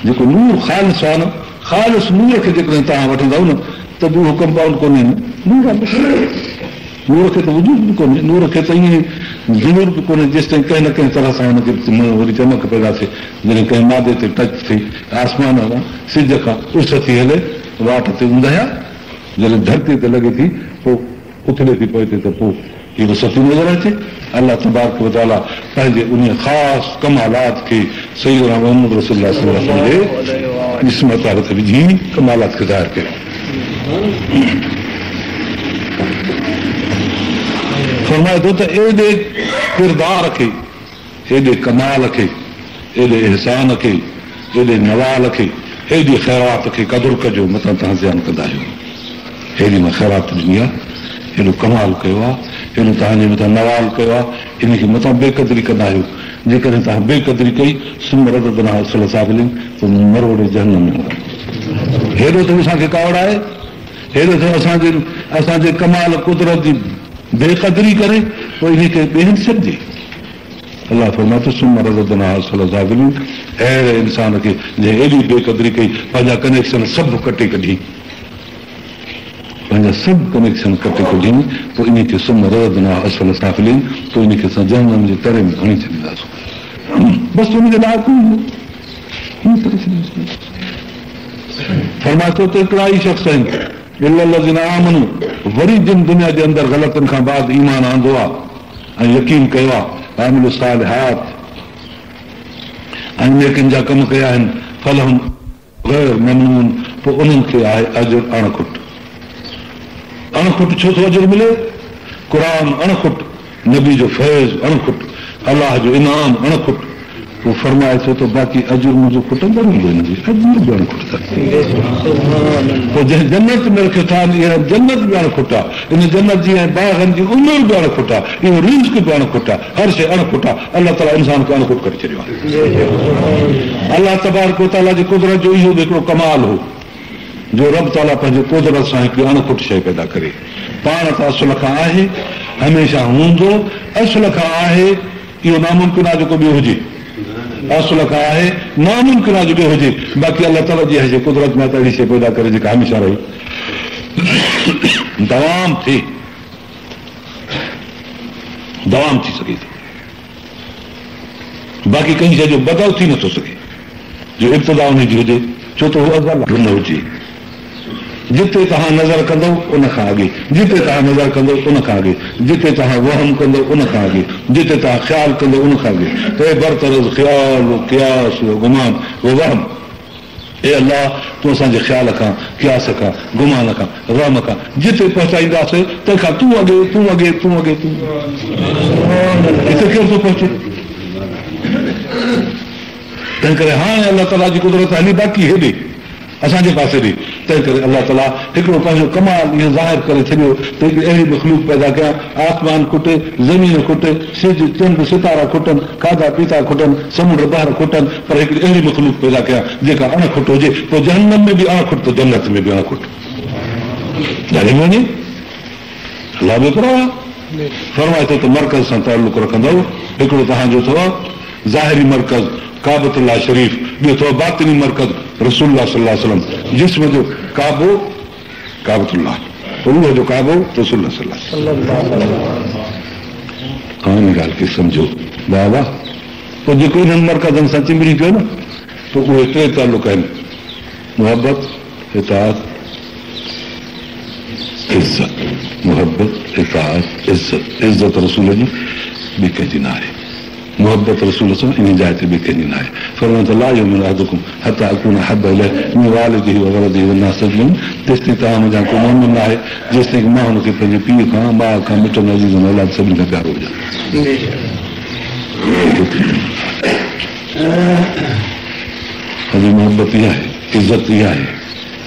جيڪو نور خالص آهي نه، خالص نور کي جيڪڏهن توهان وٺندؤ نه ته به اهو ڪمپائونڊ ڪونهي نه، نور آهي بس. نور کي ته وجود به ڪونهي، نور کي ته ائين ظهور به ڪونهي جيستائين ڪنهن نه ڪنهن طرح سان هن کي وري چمڪ پيدا ٿئي، جڏهن ڪنهن مادي تي ٽچ ٿئي، آسمان کان، سج کان اس ٿي هلي، واٽ تي اونداهي آ، جڏهن ڌرتيء تي لڳي ٿي، پوء اٿلي ٿي پوي ٿي ته پوء هي وسعت ٿي نظر اچي. الله تبارڪ و تعاليٰ پنهنجي انهيء خاص ڪمالات کي سيدنا محمد رسول الله صلي الله عليه وسلم جي جسم اطهر تي وجهي ڪمالات کي ظاهر ڪيو. فرمائي ٿو ته ايڏي ڪردار کي، ايڏي ڪمال کي، ايڏي احسان کي، ايڏي نوال کي، ايڏي خيرات کي قدر ڪجو متان توهان زيان ڪندا آهيو. هيڏي مان خيرات ڏني آهي، هيڏو ڪمال ڪيو آهي، هيڏو توهان جي مٿان نوال ڪيو آهي، ان کي متان بي قدري ڪندا آهيو. جيڪڏهن توهان بي قدري ڪئي، ثم رددناه اسفل سافلين، ته مروڙي جهنم ۾ هڻندس. هيڏو ٿو اسان کي ڪاوڙ آهي، هيڏو ٿو اسان جي اسان جي ڪمال قدرت جي بي قدري ڪري، پوء انهي کي ٻئي هنڌ ڇڏجي. الله فرمائي ٿو، ثم رددناه اسفل سافلين، اهڙي انسان کي جنهن ايڏي بي قدري ڪئي، پنهنجا ڪنيڪشن سڀ ڪٽي ڪڍي. پنهنجا سڀ ڪنيڪشن ڪٽي ڪڍين، پوء انهي کي ثم رددناه اسفل سافلين، پوء انهي کي اسان جهنم جي تري ۾ هڻي ڇڏينداسون. بس ان جي لائق ئي نه ائين ڪري ڇڏينداسون. فرمائي ٿو ته هڪڙا ئي شخص آهن، الا الذين آمنوا، وري جن دنيا جي اندر غلطين کان بعد ايمان آندو آهي ۽ يقين ڪيو آهي، وعملوا الصالحات، ۽ نيڪين جا ڪم ڪيا آهن، فلهم. غير ممنون پوء انهن کي آهي اجر اڻ کٽ. اڻ کٽ ڇو ٿو اجر ملي؟ قرآن اڻ کٽ، نبي جو فيض اڻ کٽ، الله جو انعام اڻ کٽ. پوء فرمائي ٿو ته باقي اجر منهنجو کٽندڙ هوندو هن جي اجر به اڻ کٽ اٿن. پوء جنهن جنت ۾ رکيو اٿائين اها جنت به اڻ کٽ آهي. ان جنت جي ۽ باغن جي عمر به اڻ کٽ آهي. اهو رزق به اڻ کٽ آهي. هر شيء اڻ کٽ آهي. الله تعاليٰ انسان کي اڻ کٽ ڪري ڇڏيو آهي. الله تبارڪ و تعاليٰ جي قدرت جو اهو به هڪڙو ڪمال هو جو رب تعاليٰ پنهنجي قدرت سان هڪڙي اڻ کٽ شيء پيدا ڪري. پاڻ ته اصل کان آهي، هميشه هوندو، اصل کان آهي، اهو ناممڪن آهي جو ڪو ٻيو هجي. اصل کان آهي، ناممڪن آهي جو ٻيو هجي. باقي الله تعاليٰ جي اها شيء قدرت ۾ آهي ته اهڙي شيء پيدا ڪري جيڪا هميشه رهي. دوام ٿئي. دوام ٿي سگهي ٿو. باقي ڪنهن شيء جو بدء ٿي نٿو سگهي جو ابتدا انهي جي هجي، ڇو ته هو ازل آهي. نه هجي. جتي توهان نظر ڪندؤ ان کان اڳي، جتي توهان نظر ڪندؤ ان کان اڳي، جتي توهان وهم ڪندؤ ان کان اڳي، جتي توهان خيال ڪندؤ ان کان اڳي، اي برتر از خيال و قياس و گمان و وهم. اي الله! تون اسان جي خيال کان، قياس کان، گمان کان، وهم کان جتي پهچائينداسين، تنهن کان تون اڳي، تون اڳي، تون اڳي، تون اڳي. هتي ڪير ٿو پهچي؟ تنهنڪري هاڻي الله تعاليٰ جي قدرت هلي باقي هيڏي. اسان جي پاسي ڏي. تنهن ڪري الله تعاليٰ هڪڙو پنهنجو ڪمال اهو ظاهر ڪري ڇڏيو ته هڪڙي اهڙي مخلوق پيدا ڪيان، آسمان کٽي، زمين کٽي، سج، چنڊ، ستارا کٽن، کاڌا پيتا کٽن، سمنڊ بحر کٽن، پر هڪڙي اهڙي مخلوق پيدا ڪيان جيڪا اڻ کٽ هجي، پوء جهنم ۾ به اڻ کٽ ته جنت ۾ به اڻ کٽ. ڄاڻي وڃي. الله به پرواهه فرمائي ٿو ته مرڪز سان تعلق رکندؤ، هڪڙو توهان جو اٿو ظاهري مرڪز ڪعبة الله شريف، ٻيو اٿو باطني مرڪز رسول الله صلي الله عليه وسلم، جسم جو ڪعبو ڪعبة الله، روح جو ڪعبو رسول الله صلي الله عليه وسلم. توهان ان ڳالهه کي سمجهو بابا، پوء جيڪو انهن مرڪزن سان چنبڙي پيو نه، پوء اهي ٽي تعلق آهن، محبت، اطاعت، عزت، محبت، اطاعت، عزت، عزت رسول جي ٻي ڪنهن جي ناهي. محبت رسول سان انهي جاء تي ٻي ڪنهن جي ناهي. فرمايو ته لا يؤمن احدڪم حتي اڪون احب اليه من والده وولده والناس اجمعين تيستائين توهان منجهان ڪو مؤمن ناهي جيستائين ڪه مان هن کي پنهنجي پيء کان، ماء کان، مٽن عزيزن اولاد سڀني کان پيارو هجان. اڄ محبت اها آهي، عزت اها آهي.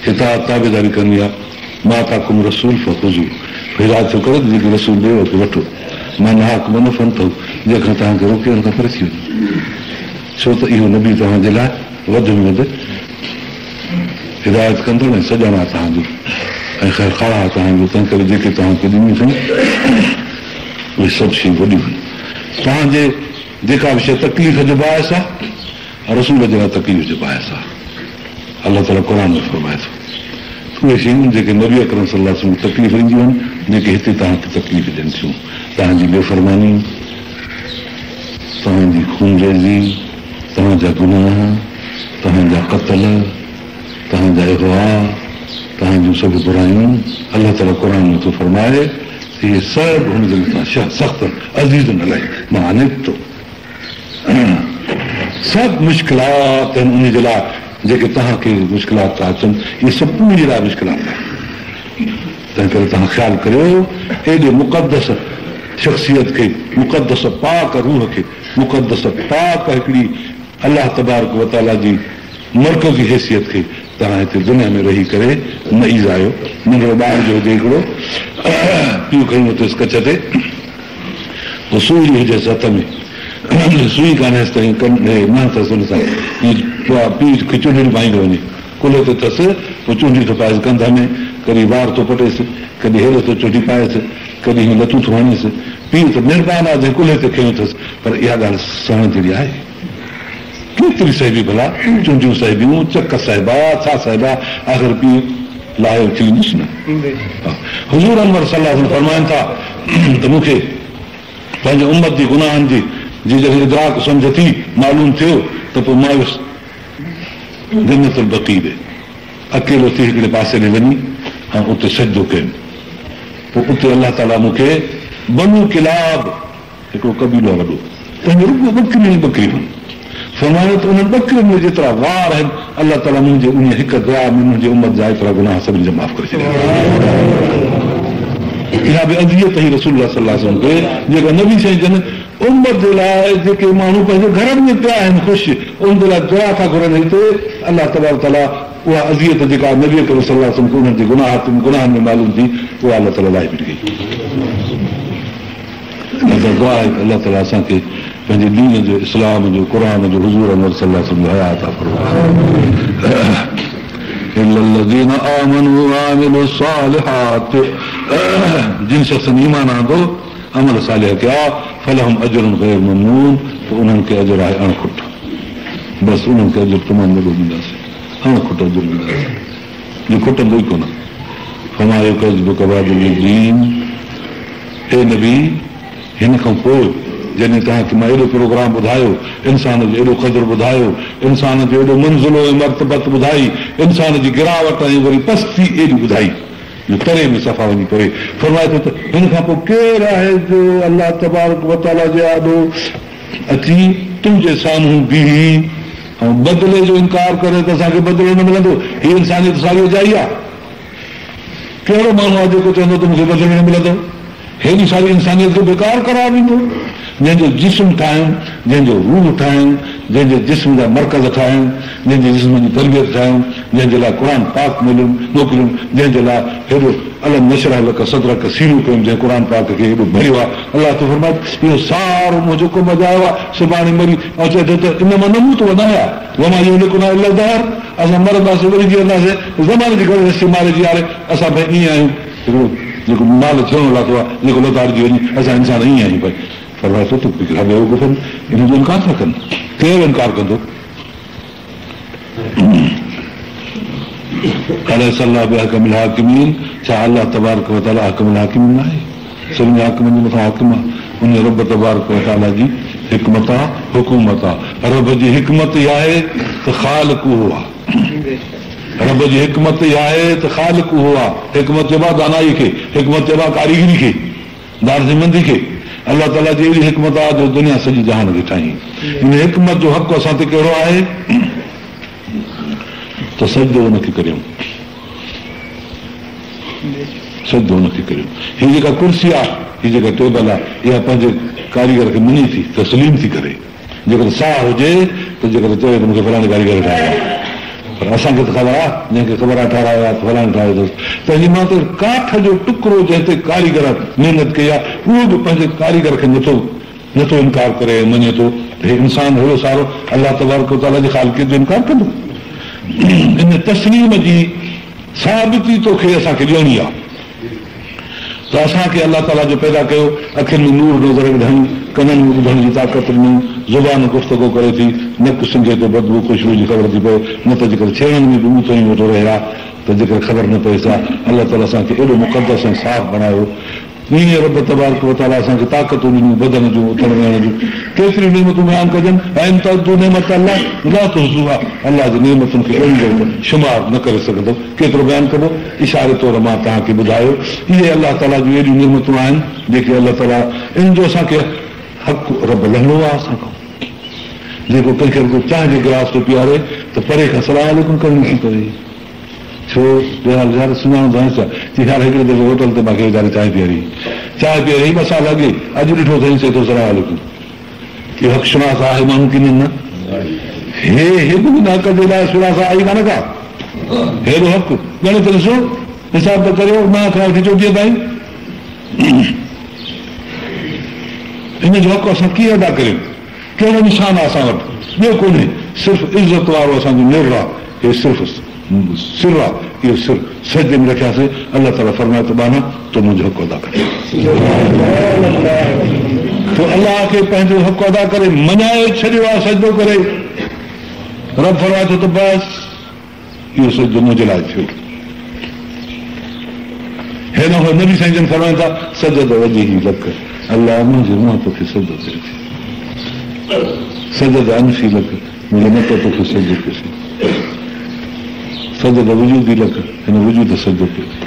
اطاعت تابعداري ڪرڻي آ، ما آتاڪم الرسول فخذوه هدايت ٿو ڪري ته جيڪي رسول ڏئي اهو وٺو، ما نهاڪم عنه فانتهوا جنهن کان توهان کي روڪي ان کان پري ٿي وڃو، ڇو ته اهو نبي توهان جي لاء وڌ ۾ وڌ هدايت ڪندڙ ۽ سڄڻ آ توهان جو ۽ خير خواهه آ توهان جو، تنهنڪري جيڪي توهان کي ڏنيون اٿئين اهي سڀ شيون وڏيون آهن، توهان جي جيڪا به شيء تڪليف جو باعث آ رسول جي لاء تڪليف جو باعث آ. الله تعاليٰ قرآن ۾ فرمائي ٿو ته اهي شيون جيڪي نبي اڪرم صلي الله عليه وسلم کي تڪليف ڏينديون آهن، جيڪي هتي توهان کي تڪليف ڏين ٿيون، توهان جي بي فرماني، توهان جي خونريزي، توهان جا گناهه، توهان جا قتل، توهان جا اغوا، توهان جون سڀ برايون، الله تعاليٰ قرآن ۾ ٿو فرمائي ته اهي سڀ هن جي مٿان سخت عزيز عليه ما عنتم. سڀ مشڪلات آهن انهي جي لاء جيڪي توهان کي مشڪلات ٿا اچن اهي سڀ انهي جي لاء مشڪلات آهن تنهن ڪري توهان خيال ڪريو ايڏي مقدس شخصيت کي مقدس پاڪ روح کي مقدس پاڪ هڪڙي الله تبارڪ وتعاليٰ جي مرڪزي حيثيت کي توهان هتي دنيا ۾ رهي ڪري نه ايذايو. ننڍڙو ٻار جو هجي هڪڙو پيء کنيو اٿس ڪڇ تي پوء سوئي هجيس هٿ ۾ سوئي ڪانهيس ته ننهن اٿس ان سان پيء کي چونڊڙيون پائيندو وڃي ڪلهي تي اٿس پوء چونڊي ٿو پائيس ڪنڌ ۾ ڪڏهن وار ٿو پٽيس ڪڏهن هيڏو ٿو چونڊي پائيس ڪڏهن هيئن لتون ٿو هڻيس پيء ته مهربان آهي جنهن ڪلهي تي کنيو اٿس پر اها ڳالهه سهڻ جهڙي آهي؟ ڪيتري سهبي ڀلا، چونڊيون سهبيون، چڪ سهبا، ڇا سهبا، آخر پيء لاهي اڇليندس نه. حضور انور صلي الله عليه وسلم فرمائن ٿا ته مون کي پنهنجي امت جي گناهن جي جي جڏهن ادراڪ سمجهه ٿي، معلوم ٿيو، ته پوء مان ويس جنت البقيع ڏي، اڪيلو ٿي هڪڙي پاسي ڏي وڃي ۽ اتي سجدو ڪيم، پوء اتي الله تعاليٰ مون کي بنو ڪلاب، هڪڙو قبيلو آهي وڏو، تنهن ۾ رڳو ٻڪريون ئي ٻڪريون هن. فرمايو ته انهن ٻڪرين ۾ جيترا وار آهن، الله تعاليٰ منهنجي انهيء هڪ دعا ۾ منهنجي امت جا ايترا گناهه سڀني جا معاف ڪري ڇڏيا. اها به اذيت هئي رسول الله صلي الله عليه وسلم کي، جيڪا نبي سائين جن امت جي لاء جيڪي ماڻهو پنهنجي گهرن ۾ پيا آهن خوش، انهن جي لاء دعا ٿا گهرن هتي الله تبارڪ وتعاليٰ اها اذيت جيڪا نبي اڪرم صلي الله عليه وسلم کي انهن جي گناهن ۾ معلوم ٿي، اها الله تعاليٰ لاهي ڦٽي ڪئي. اسان دعا آهي ته الله تعالي اسان کي پنهنجي دين جو، اسلام جو، قرآن جو، حضور انور صلي الله عليه وسلم جو حياء عطا فرمائي. الا الذين آمنوا وعملوا الصالحات جن شخصن ايمان آندو عمل صالح ڪيا فلهم اجر غير ممنون پوء انهن کي اجر آهي اڻ کٽ بس انهن کي اجر تمام وڏو ڏينداسين اڻ کٽ اجر ڏينداسين جو کٽندو ئي ڪونه فما يڪذبڪ بعد بالدين اي نبي! هن کان پوء جڏهن توهان کي مان ايڏو پروگرام ٻڌايو، انسان جو ايڏو قدر ٻڌايو، انسان جو ايڏو منزلو ۽ مرتبت ٻڌائي، انسان جي گراوٽ ۽ وري پستي ايڏي ٻڌائي جو تري ۾ صفا وڃي پوي، فرمائي ٿو ته هن کان پوء ڪير آهي جو الله تبارڪ وتعاليٰ جي آڏو اچي تنهنجي سامهون بيهي ۽ بدلي جو انڪار ڪري ته اسان کي بدلو نه ملندو، هي انسانيت ساري اجائي آهي. ڪهڙو ماڻهو آهي جيڪو چوندو ته مون کي بدلو نه ملندو؟ هيڏي ساري انسانيت کي بيڪار قرار ڏيندو؟ جنهن جو جسم ٺاهيم، جنهن جو روح ٺاهيم، جنهن جي جسم جا مرڪز ٺاهيم، جنهن جي جسم جي تربيت ٺاهيم، جنهن جي لاء قرآن پاڪ موڪليم، جنهن جي لاء هيڏو الم نشرح لڪ صدرڪ سينو ڪيم، جنهن قرآن پاڪ کي هيڏو ڀريو آهي، الله ٿو فرمائي ته اهو سارو منهنجو ڪم اجايو آهي، سڀاڻي مري ۽ چئي ٿو ته انما نموت ونحيا وما يهلڪنا الا الدهر. اسان مرنداسين وري جيئنداسين، زماني جي گردش ٿي ماري جياري، اسان ڀئي ائين آهيون، هڪڙو جيڪو مال ڇيڻو لاٿو آهي، جيڪو لتاڙجي وڃي، اسان انسان ائين آهيون ڀئي. فرمائي ٿو ته ڪهڙا بيوقوف آهن، ان جو انڪار ٿا ڪن، ڪير انڪار ڪندو؟ اليس الله باحڪم الحاڪمين، ڇا الله تبارڪ وتعاليٰ احڪم الحاڪمين نه آهي؟ سڀني حاڪمن جي مٿان حاڪم آهي، ان رب تبارڪ وتعاليٰ جي حڪمت آهي، حڪومت آهي. رب جي حڪمت اها آهي ته خالق اهو آهي. رب جي حڪمت اها آهي ته خالق اهو آهي. حڪمت چئبو آهي دانائي کي، حڪمت چئبو آهي ڪاريگري کي، دانشمندي کي. الله تعاليٰ جي اهڙي حڪمت آهي جو دنيا سڄي جهان کي ٺاهيائين. ان حڪمت جو حق اسان تي ڪهڙو آهي ته سجدو ان کي ڪريون. سجدو ان کي ڪريو. هي جيڪا ڪرسي آ، هي جيڪا ٽيبل آ، اها پنهنجي ڪاريگر کي مڃي ٿي، تسليم ٿي ڪري. جيڪڏهن ساهه هجي ته جيڪڏهن چوي ته مون کي فلاڻي ڪاريگر ٺاهيو آ. پر اسان کي ته خبر آ، جنهن کي خبر آ ٺهرايو آ ته فلاڻي ٺاهيو اٿس. تنهنجي مان ته ڪاٺ جو ٽڪرو جنهن تي ڪاريگر محنت ڪئي آ، اهو به پنهنجي ڪاريگر کي نٿو نٿو انڪار ڪري ۽ مڃي ٿو ته هي انسان هيڏو سارو الله تبارڪ و تعاليٰ جي خالقيت جو انڪار ڪندو؟ ان تسليم جي ثابتي توکي اسان کي ڏيڻي آ ته اسان کي الله تعاليٰ جو پيدا ڪيو، اکين ۾ نور نظر وڌائين، ڪنن ۾ ٻڌڻ جي طاقت ڏنائين، زبان گفتگو ڪري ٿي، نڪ سنگهي ٿو بدبو خوشبو جي خبر ٿي پئي، نه ته جيڪر ڇيڻن ۾ به ٻوٿ ئي ويٺو رهي ها ته جيڪر خبر نه پئيس ها، الله تعاليٰ اسان کي ايڏو مقدس ۽ صاف بڻايو. ائين رب تبارڪ و تعاليٰ اسان کي طاقتون ڏنيون بدن جون، اٿڻ ويهڻ جون ڪيتريون نعمتون بيان ڪجن، وان تعدوا نعمت الله لا تحصوها الله جي نعمتن کي ڳڻيندؤ ته شمار نه ڪري سگهندؤ، ڪيترو بيان ڪبو؟ اشاري طور مان توهان کي ٻڌايو، اهي الله تعاليٰ جون ايڏيون نعمتون آهن جيڪي الله تعاليٰ ان جو اسان کي حق رب لهڻو آهي اسان کان جيڪو ڪنهن کي رڳو چانهه جو گلاس ٿو پياري ته پري کان سلام عليڪم ڪرڻي ٿي پوي. ڇو؟ بهرحال يار سڃاڻندو آهيانس ڇا؟ چي يار هڪڙي دفعي هوٽل تي مان کي ويچاري چانهه پياري. چانهه پياريائين ٻه سال اڳي، اڄ ڏٺو اٿئين چئي ٿو سلام عليڪم. اهو حق شناس آهي ماڻهو ڪي نه؟ هي هڪ به حق جي لاء شناس آهي ئي ڪانه ڪا. هيڏو حق ڳڻي ته ڏسو، حساب ته ڪريو، نو کان وٺي 24 تائين. ان جو حق اسان ڪيئن ادا ڪريون؟ ڪهڙو نشان آهي اسان وٽ؟ ٻيو ڪونهي، صرف عزت وارو اسان جو نر آهي، هي صرف سر آهي، اهو سر سجدي ۾ رکياسين، الله تعاليٰ فرمايو ته ٻانها تو منهنجو حق ادا ڪري تو الله کي پنهنجو حق ادا ڪري مڃائي ڇڏيو آهي سجدو ڪري. رب فرمائي ٿو ته بس اهو سجدو منهنجي لاء ٿيو. هيڏانهن هو نبي سائين جن فرمائن ٿا سجد وجهي لڪ الله منهنجي منهن توکي سجدو ڪيو ٿي، سجد انفي لڪ منهنجو نڪ توکي سجدو ڪيو ٿي، سجد وجودي لڪ هن وجود سجدو ڪيو ٿي.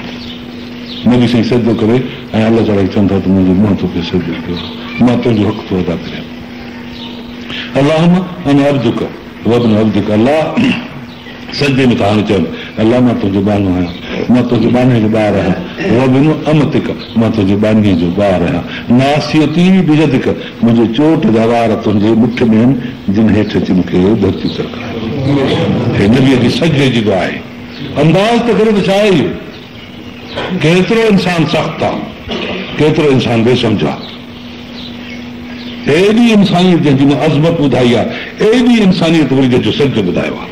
نبي سائين سجدو ڪري ۽ الله تعاليٰ کي چون ٿا ته منهنجي منهن توکي سجدو ڪيو آهي، مان تنهنجو حق ٿو ادا ڪريان. اللهم انا عبدک وابن عبدک الله سجدي ۾ ٿا هاڻي چون، الله مان تنهنجو ٻانهو آهيان، مان تنهنجي ٻانهي جو ٻار آهيان، وابن امتک مان تنهنجي ٻانهيء جو ٻار آهيان، ناصيتي بيدک منهنجي چوٽ جا وار تنهنجي مٺ ۾ آهن، جن هيٺ اچي مون کي ڌرتي تر ڪرايو. هي نبيء جي سجدي جي دعا آهي. انداز ته ڪريو ته ڇا آهي اهو؟ ڪيترو انسان سخت آ، ڪيترو انسان بي سمجهه آ. ايڏي انسانيت جنهن جي مان عظمت ٻڌائي آ، ايڏي انسانيت وري جنهن جو سجدو ٻڌايو آ.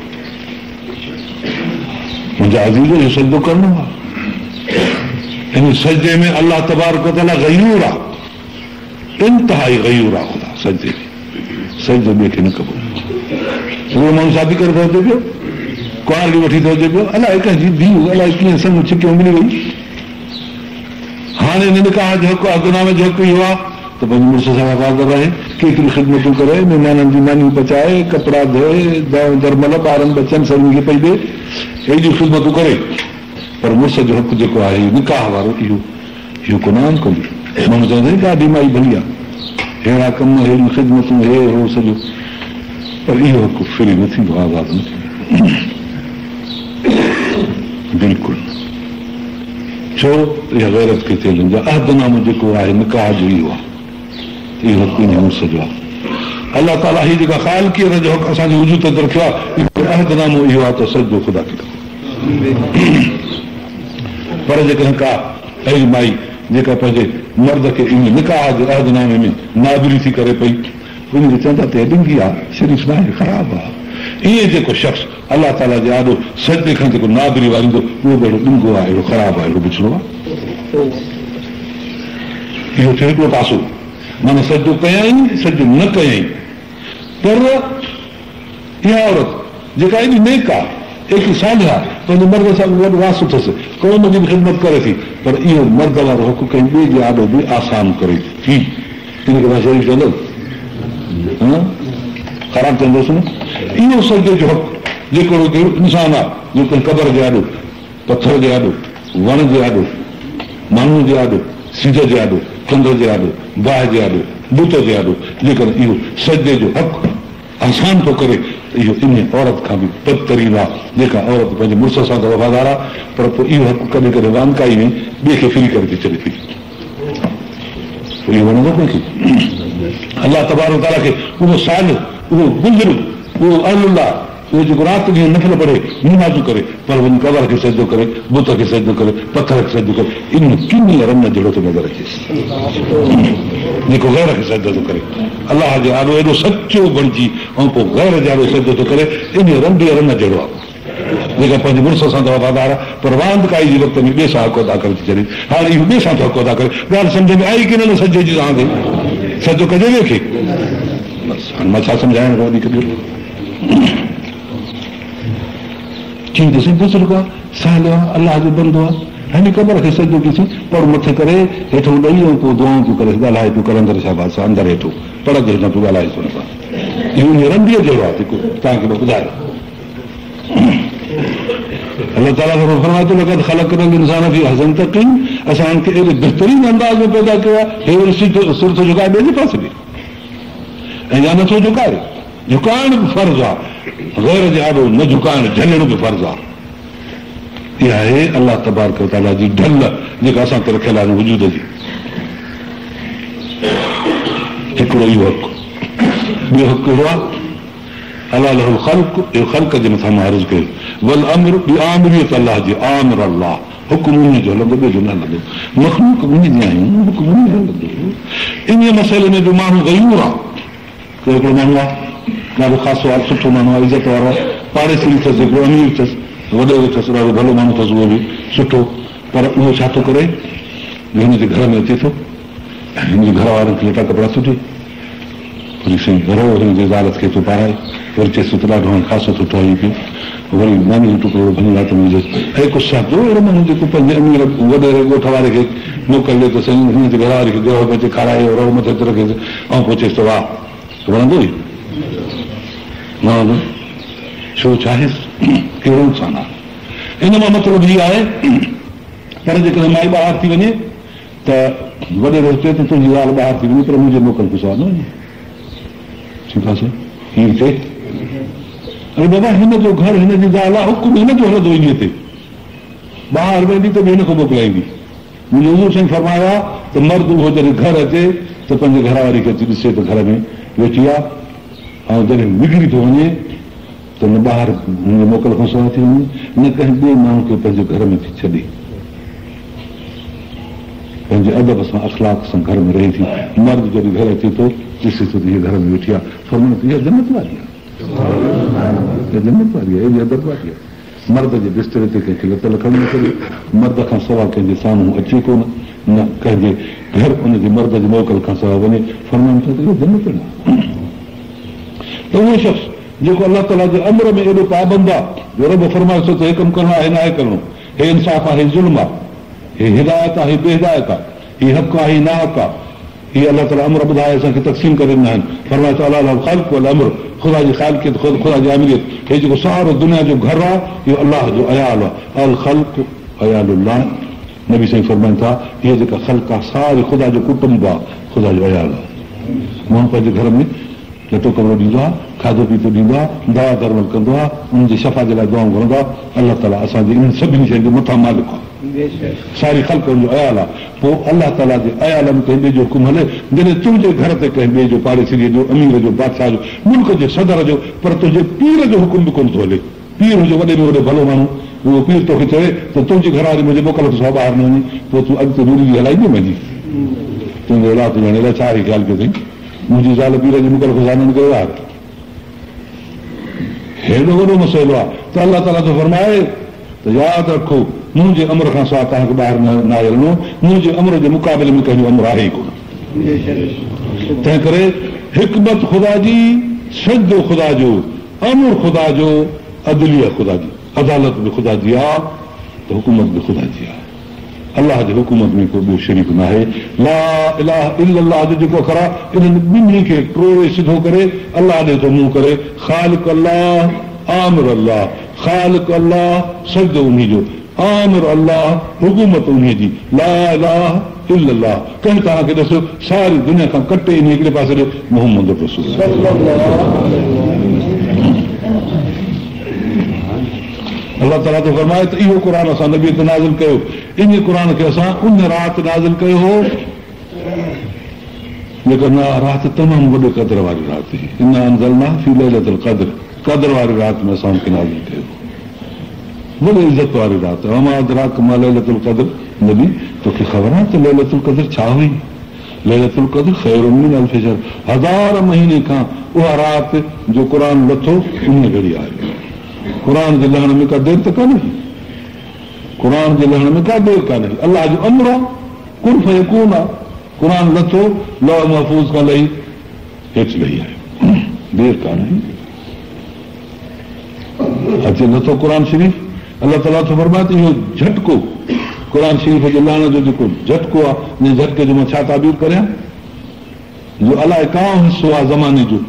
منهنجا عزيزو اهو سجدو ڪرڻو آ. ان سجدي ۾ الله تبارڪ و تعاليٰ غيور آ، انتهائي غيور آ خدا سجدي ۾. سجدو ٻئي کي نه ڪبو. هڪڙو ماڻهو شادي ڪري ٿو اچي پيو، ڪنوارڙي وٺي ٿو اچي پيو، الائي ڪنهن جي ڌيء، الائي ڪيئن سڱ ڇڪيو ملي وئي. هاڻي هن نڪاح جو حق، عهدنامي جو حق اهو آهي ته پنهنجي مڙس سان وفادار رهي، ڪيتريون خدمتون ڪري، مهمانن جون مانيون پچائي، ڪپڙا ڌوئي، دوائون درمل ٻارن ٻچن سڀني کي پئي ڏي، ايڏيون خدمتون ڪري، پر مڙس جو حق جيڪو آهي نڪاح وارو اهو اهو ڪو نه عام ڪندي. ماڻهو چوندا آهن ڏاڍي مائي ڀلي آهي، ههڙا ڪم، ههڙيون خدمتون، هي هو سڄو، پر اهو حق فري نه ٿيندو، آزاد نه ٿيندو. بلڪل نه. ڇو ته اها غيرت کي چئلينج آهي. عهدنامو جيڪو آهي نڪاح جو اهو آهي ته اهو حق انهيء مڙس جو آهي. الله تعاليٰ هي جيڪا خالقيت جو حق اسان جي وجود تي رکيو آهي، اهو عهدنامو اهو آهي ته سجدو خدا کي ڪبو. پر جيڪڏهن ڪا اهڙي مائي جيڪا پنهنجي مرد کي انهيء نڪاح جي عهدنامي ۾ نابري ٿي ڪري پئي، ان کي چوندا ته اها ڏنگي آهي، شريف ناهي، خراب آهي. ائين جيڪو شخص الله تعاليٰ جي آڏو سجدي کان جيڪو نابري واريندو، اهو به اهڙو ڏنگو آهي، اهڙو خراب آهي، اهڙو بڇڙو آهي. اهو ٿيو هڪڙو پاسو، معنيٰ سجدو ڪيائين، سجدو نه ڪيائين، پر اها عورت جيڪا ايڏي نيڪ آهي، ايتري صالح آهي، پنهنجي مرد سان به وڏو واسطو اٿس، قوم جي به خدمت ڪري ٿي، پر اهو مرد وارو حق ڪنهن ٻئي جي آڏو به آسان ڪري ٿي. ان کي توهان شريف چوندؤ؟ ها؟ خراب چوندؤس نه؟ اهو سجدي جو حق جيڪو انسان آهي، جو ڪنهن قبر جي آڏو، پٿر جي آڏو، وڻ جي آڏو، ماڻهوء جي آڏو، سج جي آڏو، چنڊ جي آڏو، باهه جي آڏو، بت جي آڏو، جيڪڏهن اهو سجدي جو حق آسان ٿو ڪري ته اهو انهيء عورت کان به بدترين آهي، جيڪا عورت پنهنجي مڙس سان ته وفادار آهي، پر پوء اهو حق ڪڏهن ڪڏهن واندڪائي ۾ ٻئي کي فري ڪري ٿي ڇڏي ٿي. پوء اهو وڻندو ڪنهن کي؟ الله تبارڪ وتعاليٰ کي اهو صالح، اهو بزرگ، اهو اهل الله، اهو جيڪو رات ڏينهن نفل پڙهي، نمازون ڪري، پر وڃي قبر کي سجدو ڪري، بت کي سجدو ڪري، پٿر کي سجدو ڪري، ان ڪنيء رن جهڙو ٿو نظر اچيس، جيڪو غير کي سجدو ٿو ڪري. الله جي آڏو ايڏو سچو بڻجي ۽ پوء غير جي آڏو سجدو ٿو ڪري، انهيء رنڊيء رن جهڙو آهي. جيڪا پنهنجي مڙس سان ته وفادار آهي، پر واندڪائي جي وقت ۾ ٻئي سان حق ادا ڪري ٿي ڇڏي. هاڻي اهو ٻئي سان ٿو حق ادا ڪري. ڳالهه سمجهه ۾ آئي ڪي نه نه سجدي جي توهان کي؟ سجدو ڪجي ٻئي کي؟ بس هاڻي مان ڇا سمجهايان هن کان وڌيڪ ٻيو؟ چيائين ته سائين بزرگ آ، صالح آ، الله جو بندو آ، هن قبر کي سجدو ڪيسين، پڙ مٿي ڪري هيٺون ڏئي ۽ پوء دعائون پيو ڪريس، ڳالهائي پيو قلندر شهباز سان اندر هيٺو پڙ جي هيٺان پيو ڳالهائيس هن سان. اهو انهيء رنڊيء جهڙو آ جيڪو توهان کي مان ٻڌايو. الله تعاليٰ فرمائي ٿو لقد خلقنا الانسان في احسن تقويم اسان هن کي اهڙي بهترين انداز ۾ پيدا ڪيو آهي هي وري سر ٿو جهڪائي ٻئي جي پاسي ڏي ۽ يا نٿو جهڪائي جهڪائڻ به فرض آهي غير جي آڏو نه جهڪائڻ جهلڻ به فرض آهي اها آهي الله تبارڪ وتعاليٰ جي ڍل جيڪا اسان تي رکيل آهي وجود جي هڪڙو اهو حق ٻيو حق ڪهڙو آهي؟ الا له الخلق اهو خلق جي مٿان معرض ڪيو والامر ٻي آمريت الله جي آمر الله حڪم انهيء جو هلندو ٻئي جو نه هلندو مخلوق انهيء جي آهيون حڪم انهيء جو هلندو انهيء مسئلي ۾ به ماڻهو غيور آهي ڪو هڪڙو ماڻهو آهي ڏاڍو خاصو آهي سٺو ماڻهو آهي عزت وارو آهي پاڙيسري اٿس هڪڙو امير اٿس وڏيرو اٿس ڏاڍو ڀلو ماڻهو اٿس اهو به سٺو پر اهو ڇا ٿو ڪري جو هن جي گهر ۾ اچي ٿو ۽ هن جي گهر وارن کي لٽا ڪپڙا ٿو ڏئي. وري سائين رئو هن جي زال کي ٿو پارائي. وري چئيس ٿو ته ڏاڍو هاڻي خاصو ٿو ٺهي پيو. وري ماني جو ٽڪرو ڀڃي وات ۾ وجهيس. ۽ هڪ سادو اهڙو ماڻهو جيڪو پنهنجي امير وڏيري ڳوٺ واري کي موڪل ڏئي ته سائين هن جي گهر واري کي گرهه پهچي کارائي رئو مٿي تي رکيس ۽ پوء چئيس ته واهه وڻندو ئي نه وڻندو ڇو ڇاهيس ڪهڙو انسان آهي. ان مان مطلب هي آهي پر جيڪڏهن مائي ٻاهر ٿي وڃي ته وڏيرو چئي ته تنهنجي زال ٻاهر ٿي وڃي پر منهنجي موڪل کان سواء نه وڃي. ٺيڪ آهي سائين ائين ٿئي. اڙي بابا هن جو گهر هن جي زال آهي حڪم هن جو هلندو انهيء تي. ٻاهر ويندي ته به هن کان موڪلائيندي. منهنجي حضور سائين فرمايو آهي ته مرد اهو جڏهن گهر اچي ته پنهنجي گهر واري کي اچي ڏسي ته گهر ۾ ويٺي آهي ۽ جڏهن نڪري ٿو وڃي ته نه ٻاهر هن جي موڪل کان سواء ٿي وڃي، نه ڪنهن ٻئي ماڻهو کي پنهنجي گهر ۾ ٿي ڇڏي. پنهنجي ادب سان اخلاق سان گهر ۾ رهي ٿي. مرد جڏهن گهر اچي ٿو، ڏسي ٿو ته هيء گهر ۾ ويٺي آهي، فرمائي ٿو، اها جنت واري آهي. اها جنت واري آهي، ايڏي ادب واري آهي. مرد جي بستري تي ڪنهن کي لت لکڻ نه ڇڏي. مرد کان سواء ڪنهن جي سامهون اچي ڪونه، نه ڪنهن جي گهر ان جي مرد جي موڪل کان سواء وڃي. فرمائن ٿا ته اها جنت آهي. ته اهو شخص جيڪو الله تعاليٰ جي امر ۾ ايڏو پابند آ جو رب فرمائي ٿو ته هي ڪم ڪرڻو آهي هي ناهي ڪرڻو، هي انصاف آهي هي ظلم آ، هي هدايت آ هي بي هدايت آ، هي حق آ هي ناحق آ، هي الله تعاليٰ امر ٻڌائي اسان کي تقسيم ڪري ڏنا آهن، فرمائي ٿو الا له الخلق والامر خدا جي خالقيت خدا جي آمريت، هي جيڪو سارو دنيا جو گهر آ اهو الله جو عيال آ، الخلق عيال الله نبي سائين فرمائن ٿا هيء جيڪا خلق آ ساري خدا جو ڪٽنب آ خدا جو عيال آ، ماڻهو پنهنجي گهر ۾. لٽو ڪپڙو ڏيندو آهي، کاڌو پيتو ڏيندو آهي، دوا درمل ڪندو آهي، انهن جي شفا جي لاء دعائون گهرندو آهي، الله تعاليٰ اسان جي انهن سڀني شين جو مٿان مالڪ آهي. ساري خلق ان جو عيال آهي. پوء الله تعاليٰ جي عيال ۾ ڪنهن ٻئي جو حڪم هلي، جڏهن تنهنجي گهر تي ڪنهن ٻئي جو، پاڙيسريء جو، امير جو، بادشاهه جو، ملڪ جي صدر جو، پر تنهنجي پير جو حڪم به ڪونه ٿو هلي. پير هجي وڏي ۾ وڏو ڀلو ماڻهو، اهو پير توکي چوي ته تنهنجي گهر واري منهنجي موڪل کان سواء ٻاهر نه وڃي، پوء تون اڳتي مريدي هلائيندين پنهنجي؟ تنهنجو الله ٿو ڄاڻي، الائي ڇا آهي خيال ڪيو اٿئي. منهنجي زال پير جي موڪل کان سواء نه نڪري ٻاهر. هيڏو وڏو مسئلو آهي ته الله تعاليٰ ٿو فرمائي ته ياد رکو منهنجي امر کان سواء توهان کي ٻاهر ناهي هلڻو، منهنجي امر جي مقابلي ۾ ڪنهن جو امر آهي ئي ڪونه. تنهن ڪري حڪمت خدا جي، سجدو خدا جو، امر خدا جو، عدليه خدا جي، عدالت به خدا جي آ ته حڪومت به خدا جي آ. الله جي حڪومت ۾ ڪو ٻيو شريڪ ناهي. لا اله الا الله جو جيڪو اکر آهي انهن ٻنهي کي ٽوڙي سڌو ڪري الله ڏي ٿو منهن ڪري. خالق الله، آمر الله، خالق الله، سجدو انهي جو، آمر الله، حڪومت انهي جي. لا اله الا الله ڪنهن توهان کي ڏسيو ساري دنيا کان ڪٽي انهي هڪڙي پاسي ڏي محمد رسول الله. الله تعاليٰ ٿو فرمائي ته اهو قرآن اسان نبيء تي نازل ڪيو، انهيء قرآن کي اسان ان رات نازل ڪيو هو جيڪا رات تمام وڏي قدر واري رات هئي، انا انزلناه في ليلة القدر، قدر واري رات ۾ اسان ان کي نازل ڪيو هو، وڏي عزت واري رات، وما ادراڪ ما ليلة القدر، نبي توکي خبر آهي ته ليلة القدر ڇا هئي؟ ليلة القدر خير من الف شهر، هزار مهيني کان اها رات جو قرآن لٿو انهيء گهڙي آيو. قرآن جي لهڻ ۾ ڪا دير ته ڪانه هئي. قرآن جي لهڻ ۾ ڪا دير ڪانه هئي. الله جو امر آ، ڪن فيڪون آ. قرآن لٿو، لوح محفوظ کان لهي هيٺ لهي آيو. دير ڪانه هئي. اچي لٿو قرآن شريف. الله تعاليٰ ٿو فرمائي ته اهو جهٽڪو قرآن شريف جي لهڻ جو جيڪو جهٽڪو آ، ان جهٽڪي جو مان ڇا تعبير ڪريان؟ جو الائي ڪائون حصو آ زماني جو.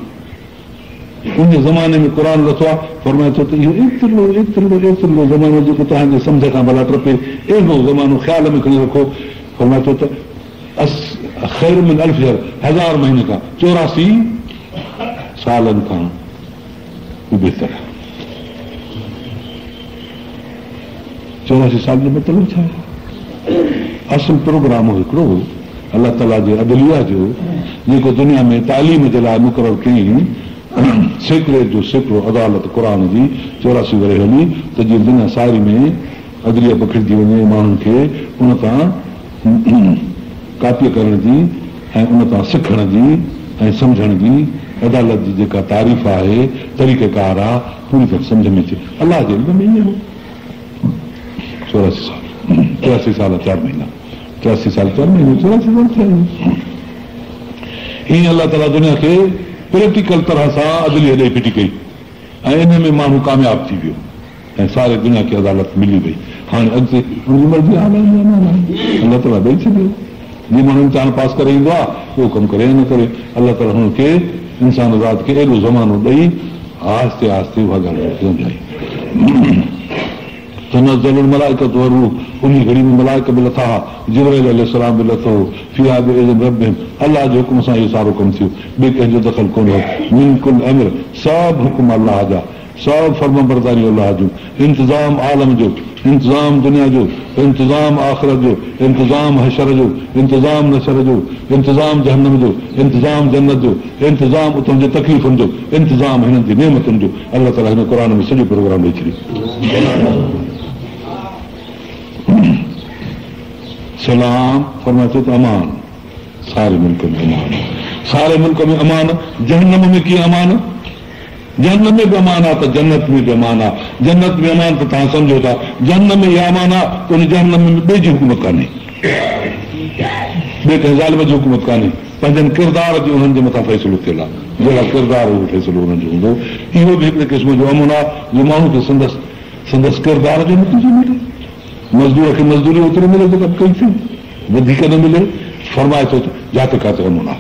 ان زماني ۾ قرآن لٿو آهي، فرمائي ٿو ته اهو ايترو ايترو ايترو زمانو جيڪو توهان جي سمجهه کان ڀلا ٽپي، اهڙو زمانو خيال ۾ کڻي رکو، فرمائي ٿو ته خير من الف شهر، هزار مهيني کان، 84 سالن کان به بهتر آهي. 84 سال جو مطلب ڇا آهي؟ اصل پروگرام هڪڙو هو الله تعاليٰ جي عدليه جو جيڪو دنيا ۾ تعليم جي لاء مقرر ڪيائين. سيڪڙي جو سيڪڙو عدالت قرآن جي 84 ورهيه هلي ته جيئن دنيا ساري ۾ عدليه پکڙجي وڃي ماڻهن کي ان تان ڪاپي ڪرڻ جي ۽ ان تان سکڻ جي ۽ سمجهڻ جي عدالت جي جيڪا تعريف آهي، طريقه ڪار آ، پوري طرح سمجهه ۾ اچي. الله جي علم ۾ ائين هو. 84 سال، 84 سال چار مهينا، 84 سال چار مهينا، 84 سال ٿيا آهن. ائين الله تعاليٰ دنيا کي پريڪٽيڪل طرح سان عدليه ڏئي ڦٽي ڪئي ۽ انهي ۾ ماڻهو ڪامياب ٿي ويو. ۽ ساري دنيا کي عدالت ملي وئي. هاڻي اڳتي ان جي مرضي آهي هلائڻ يا نه هلائڻ. الله تعاليٰ ڏئي ڇڏيو. جيئن ماڻهو امتحان پاس ڪري ايندو آهي، اهو ڪم ڪري يا نه ڪري. الله تعاليٰ هن کي، انسان ذات کي، ايڏو زمانو ڏئي آهستي آهستي اها ڳالهه هن کي سمجهائي. تنزل الملائڪة والروح انهي گهڙي ۾ ملائڪ به لٿا ها، جبرائيل عليه السلام به لٿو هو، فيها باذن ربهم الله جي حڪم سان اهو سارو ڪم ٿيو، ٻئي ڪنهن جو دخل ڪونه هو. من ڪل امر سڀ حڪم الله جا. سڀ فرمانبرداريون الله جون، انتظام عالم جو، انتظام دنيا جو، انتظام آخرت جو، انتظام حشر جو، انتظام نشر جو، انتظام جهنم جو، انتظام جنت جو، انتظام اتان جي تڪليفن جو، انتظام هنن جي نعمتن جو، الله تعاليٰ هن قرآن ۾ سڄو پروگرام ڏئي ڇڏيو. سلام فرمائي ٿو ته امان، ساري ملڪ ۾ امان، ساري ملڪ ۾ امان، جهنم ۾ ڪيئن امان؟ جهنم ۾ به امان آ ته جنت ۾ به امان آ. جنت ۾ امان ته توهان سمجهو ٿا. جهنم ۾ اها امان آ ته ان جهنم ۾ ٻئي جي حڪومت ڪانهي. ٻئي ڪنهن ظالم جي حڪومت ڪانهي. پنهنجن ڪردار جي انهن جي مٿان فيصلو ٿيل آ. جهڙا ڪردار اهو فيصلو انهن جو هوندو. اهو به هڪڙي قسم جو امن آ جو ماڻهو کي سندس سندس ڪردار جو نتيجو ملي. مزدور کي مزدوري اوتري ملي جيڪا ڪئي اٿئي. وڌيڪ نه ملي. فرمائي ٿو ته جاتي ڪاتي امن آ.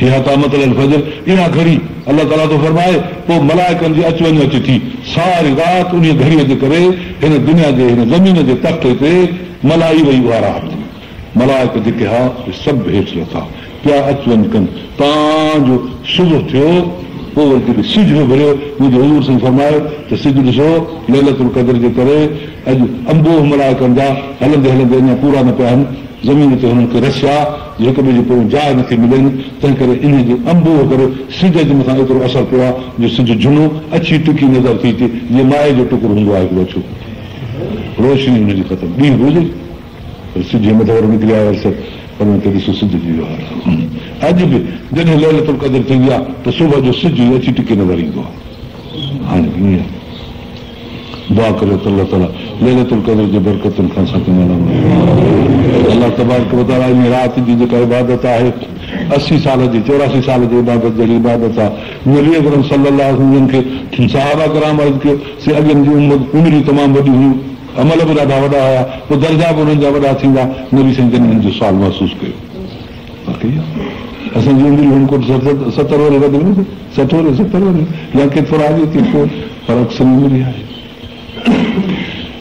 هي حتيٰ مطلع الفجر، اها گهڙي، الله تعاليٰ ٿو فرمائي، پوء ملائڪن جي اچ وڃ اچي ٿي، ساري رات انهيء گهڙيء جي ڪري هن دنيا جي هن زمين جي تختي تي ملهائي وئي اها رات، ملائڪ جيڪي ها سي سڀ هيٺ لٿا، پيا اچ وڃ ڪن، تان جو صبح ٿيو، پوء وري جڏهن سج اڀريو، منهنجي حضور سائين فرمايو ته سج ڏسو، ليلة القدر جي ڪري اڄ انبوهه ملائڪن جا هلندي هلندي اڃا پورا نه پيا آهن، زمين تي هنن کي رسيا جو هڪ ٻئي جي پويان جاء نٿي ملين، تنهنڪري انهيء جي انبوهه ڪري سج جي مٿان ايترو اثر پيو آهي جو سج جهنو اڇي ٽڪي نظر ٿي اچي، جيئن مائي جو ٽڪر هوندو آهي هڪڙو اڇو. روشني ان جي ختم. ڏينهن به هجي پر سج جي مٿان وري نڪري آيو آهي پر ان کي ڏسو سج جي اهو حال آهي. اڄ به جڏهن ليلة القدر ٿيندي آهي ته صبح جو سج ئي اڇي ٽڪي نظر ايندو آهي. هاڻي به ائين آهي. دعا ڪريو ته الله تعالي ليلة القدر جي برڪتن کان اسان کي مالا مال فرمائي. الله تبارڪ وتعالي انهيء رات جي جيڪا عبادت آهي 80 سال جي 84 سال جي عبادت جهڙي عبادت آهي. نبي اڪرم صلي الله عليه وسلم جن کي صحابه ڪرام عرض ڪيو سي اڳين جون عمريون تمام وڏيون هيون عمل به ڏاڍا وڏا هيا پوء درجا به انهن جا وڏا ٿيندا نبي سائين جن انهن جو سوال محسوس ڪيو. واقعي اسان جي عمريون هن ڪوٽ 70 ورهيه وڌ ۾ وڌ 60 ورهيه 70 ورهيه يا ڪي ٿورا اڳي ڪي پوء پر اڪثر عمر اها آهي.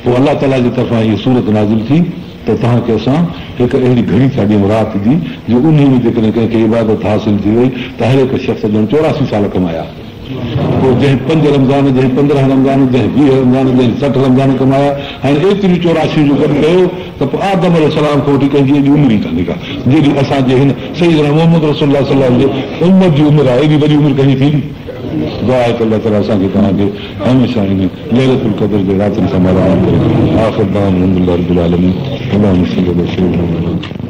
پوء الله تعاليٰ جي طرفان هيء سورت نازل ٿي ته توهان کي اسان هڪ اهڙي گهڙي ٿا ڏيون رات جي جو انهي ۾ جيڪڏهن ڪنهن کي عبادت حاصل ٿي وئي ته هر هڪ شخص ڄڻ 84 سال ڪمايا. پوء جنهن پنج رمضان، جنهن 15 رمضان، جنهن 20 رمضان، جنهن 60 رمضان ڪمايا، هاڻي ايتريون چوراسيون جو گڏ ڪيو ته پوء آدم عليه السلام کان وٺي ڪنهن جي ايڏي عمر ئي ڪانهي ڪا، جيڏي اسان جي هن سيدنا محمد رسول الله صلي الله عليه وسلم جي امت جي عمر آهي، ايڏي وڏي عمر ڪنهن جي ٿيندي؟ دعا آهي ته الله تعاليٰ اسان کي توهان کي هميشه انهي ليلة القدر جي راتن سان مالا مال ڪري. آخر دعوانا الحمدلله رب العالمين اللهم صل علي سيدنا محمد.